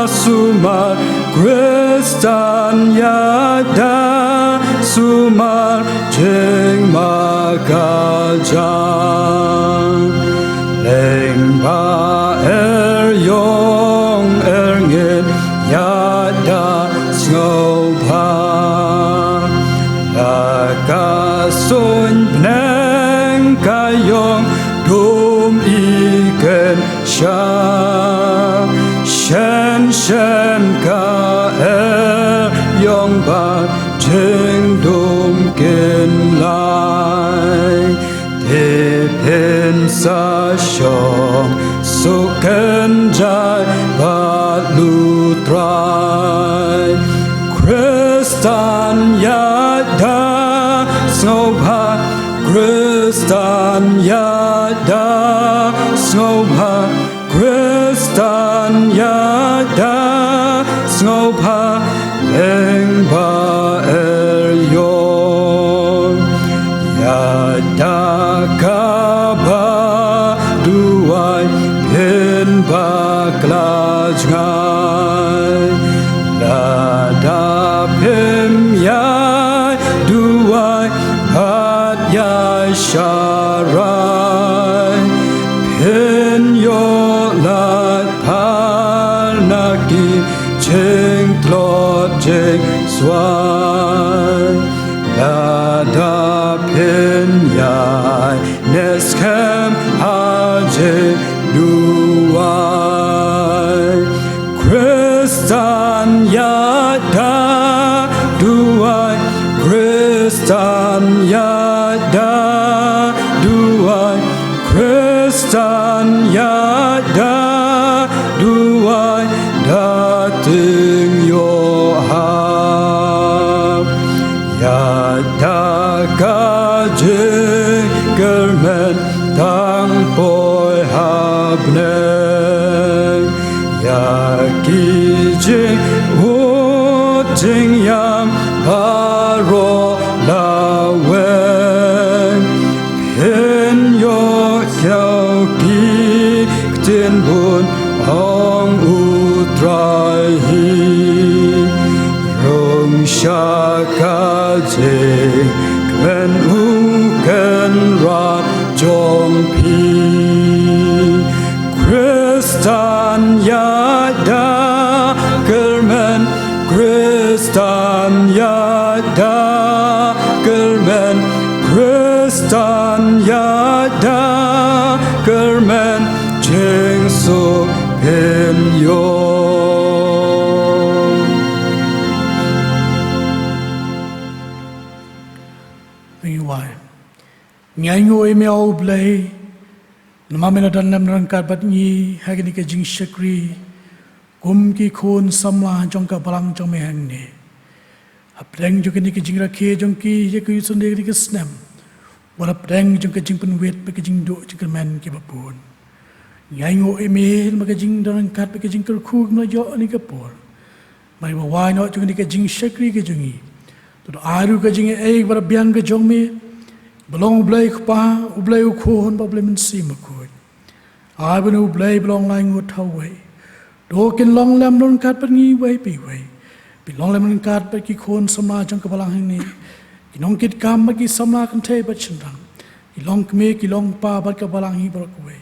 sumar, Khristan ïaid da sumar jingma ka jan. Lyngba er ïong er ngin ïaid da sngewbha, la ka suiñ bneng ka ïong dum i kynsha, shen shen ka er ïong bad jingdum kin lai. Te phin sa shong Suk kynjai bad lutrai. Khristan ïada sngewbha. Khristan ïada sngewbha. Khristan ïada sngewbha. Lyngba er ïoh ïada kaba duwai phin bakla jngai. Lada phim ïai duwai bad ïai sharai, phin ïoh lait phar na ki jingtlot jingswai. Lada phin ïai ne skhem ha jingduwai. Khristan ïada duwai. Khristan ïada duwai. Khristan ïada duwai. Da tyngïoh hap ïada ka jingkyrmen tang poi ha bneng. Ïa ki jingud jingïam baroh lawei. Phin ïoh kiew ki ktien bun, ong U Trai hi. Rung sha ka jingkmen U Kynrad jong phi. Khristan ïada kyrmen. Khristan ïada kyrmen. Khristan ïada kyrmen. Jingsuk phin ïoh. Ngi ai nguh ïa me, O Blei, namar me la don lem ryngkat bad ngi ha kane ka jingshakri kum ki khun samla jong ka balang jong me hangne. Hapdeng jong kane ka jingrakhe jong ki ïa ka Youth Sunday kane ka snem, wat hapdeng jong ka jingpynwit bad ka jingduh jingkyrmen kiba bun. Ngi ai nguh ïa me namar ka jingdon ryngkat bad ka jingkyrkhu kaba me la ïoh ha kane ka por. Mar ba wai noh jong kane ka jingshakri ka jong ngi, to da ai ruh ka jingaiei bad biang ka jong me, ba long U Blei U Kpa, U Blei U Khun bad U Blei Mynsiem Bakhuid. Ai ba une U Blei ba long laingut ha uwei, to kin long lem ryngkat bad ngi uwei pa uwei. Phin long lem ryngkat bad ki khun samla jong ka balang hangne, ki nongkitkam bad ki samla kynthei bad shynrang, ki longkmie ki longkpa bad ka balang hi baroh kawei.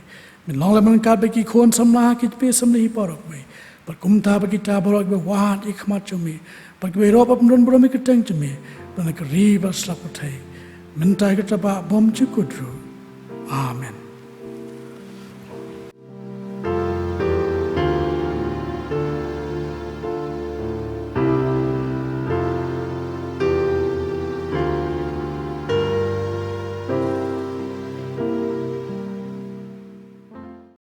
Men long lem ryngkat bad ki khun samla, ki tnat samla hi baroh kawei. Bad kumta bad kita baroh kiba wad ïa ka khmat jong me, bad kiba ïarap bad pynrung burom ïa ka kyrteng jong me, ba na ka ri bad sla pyrthei, mynta, ha ka bynta ba bymjukut ruh. Amen.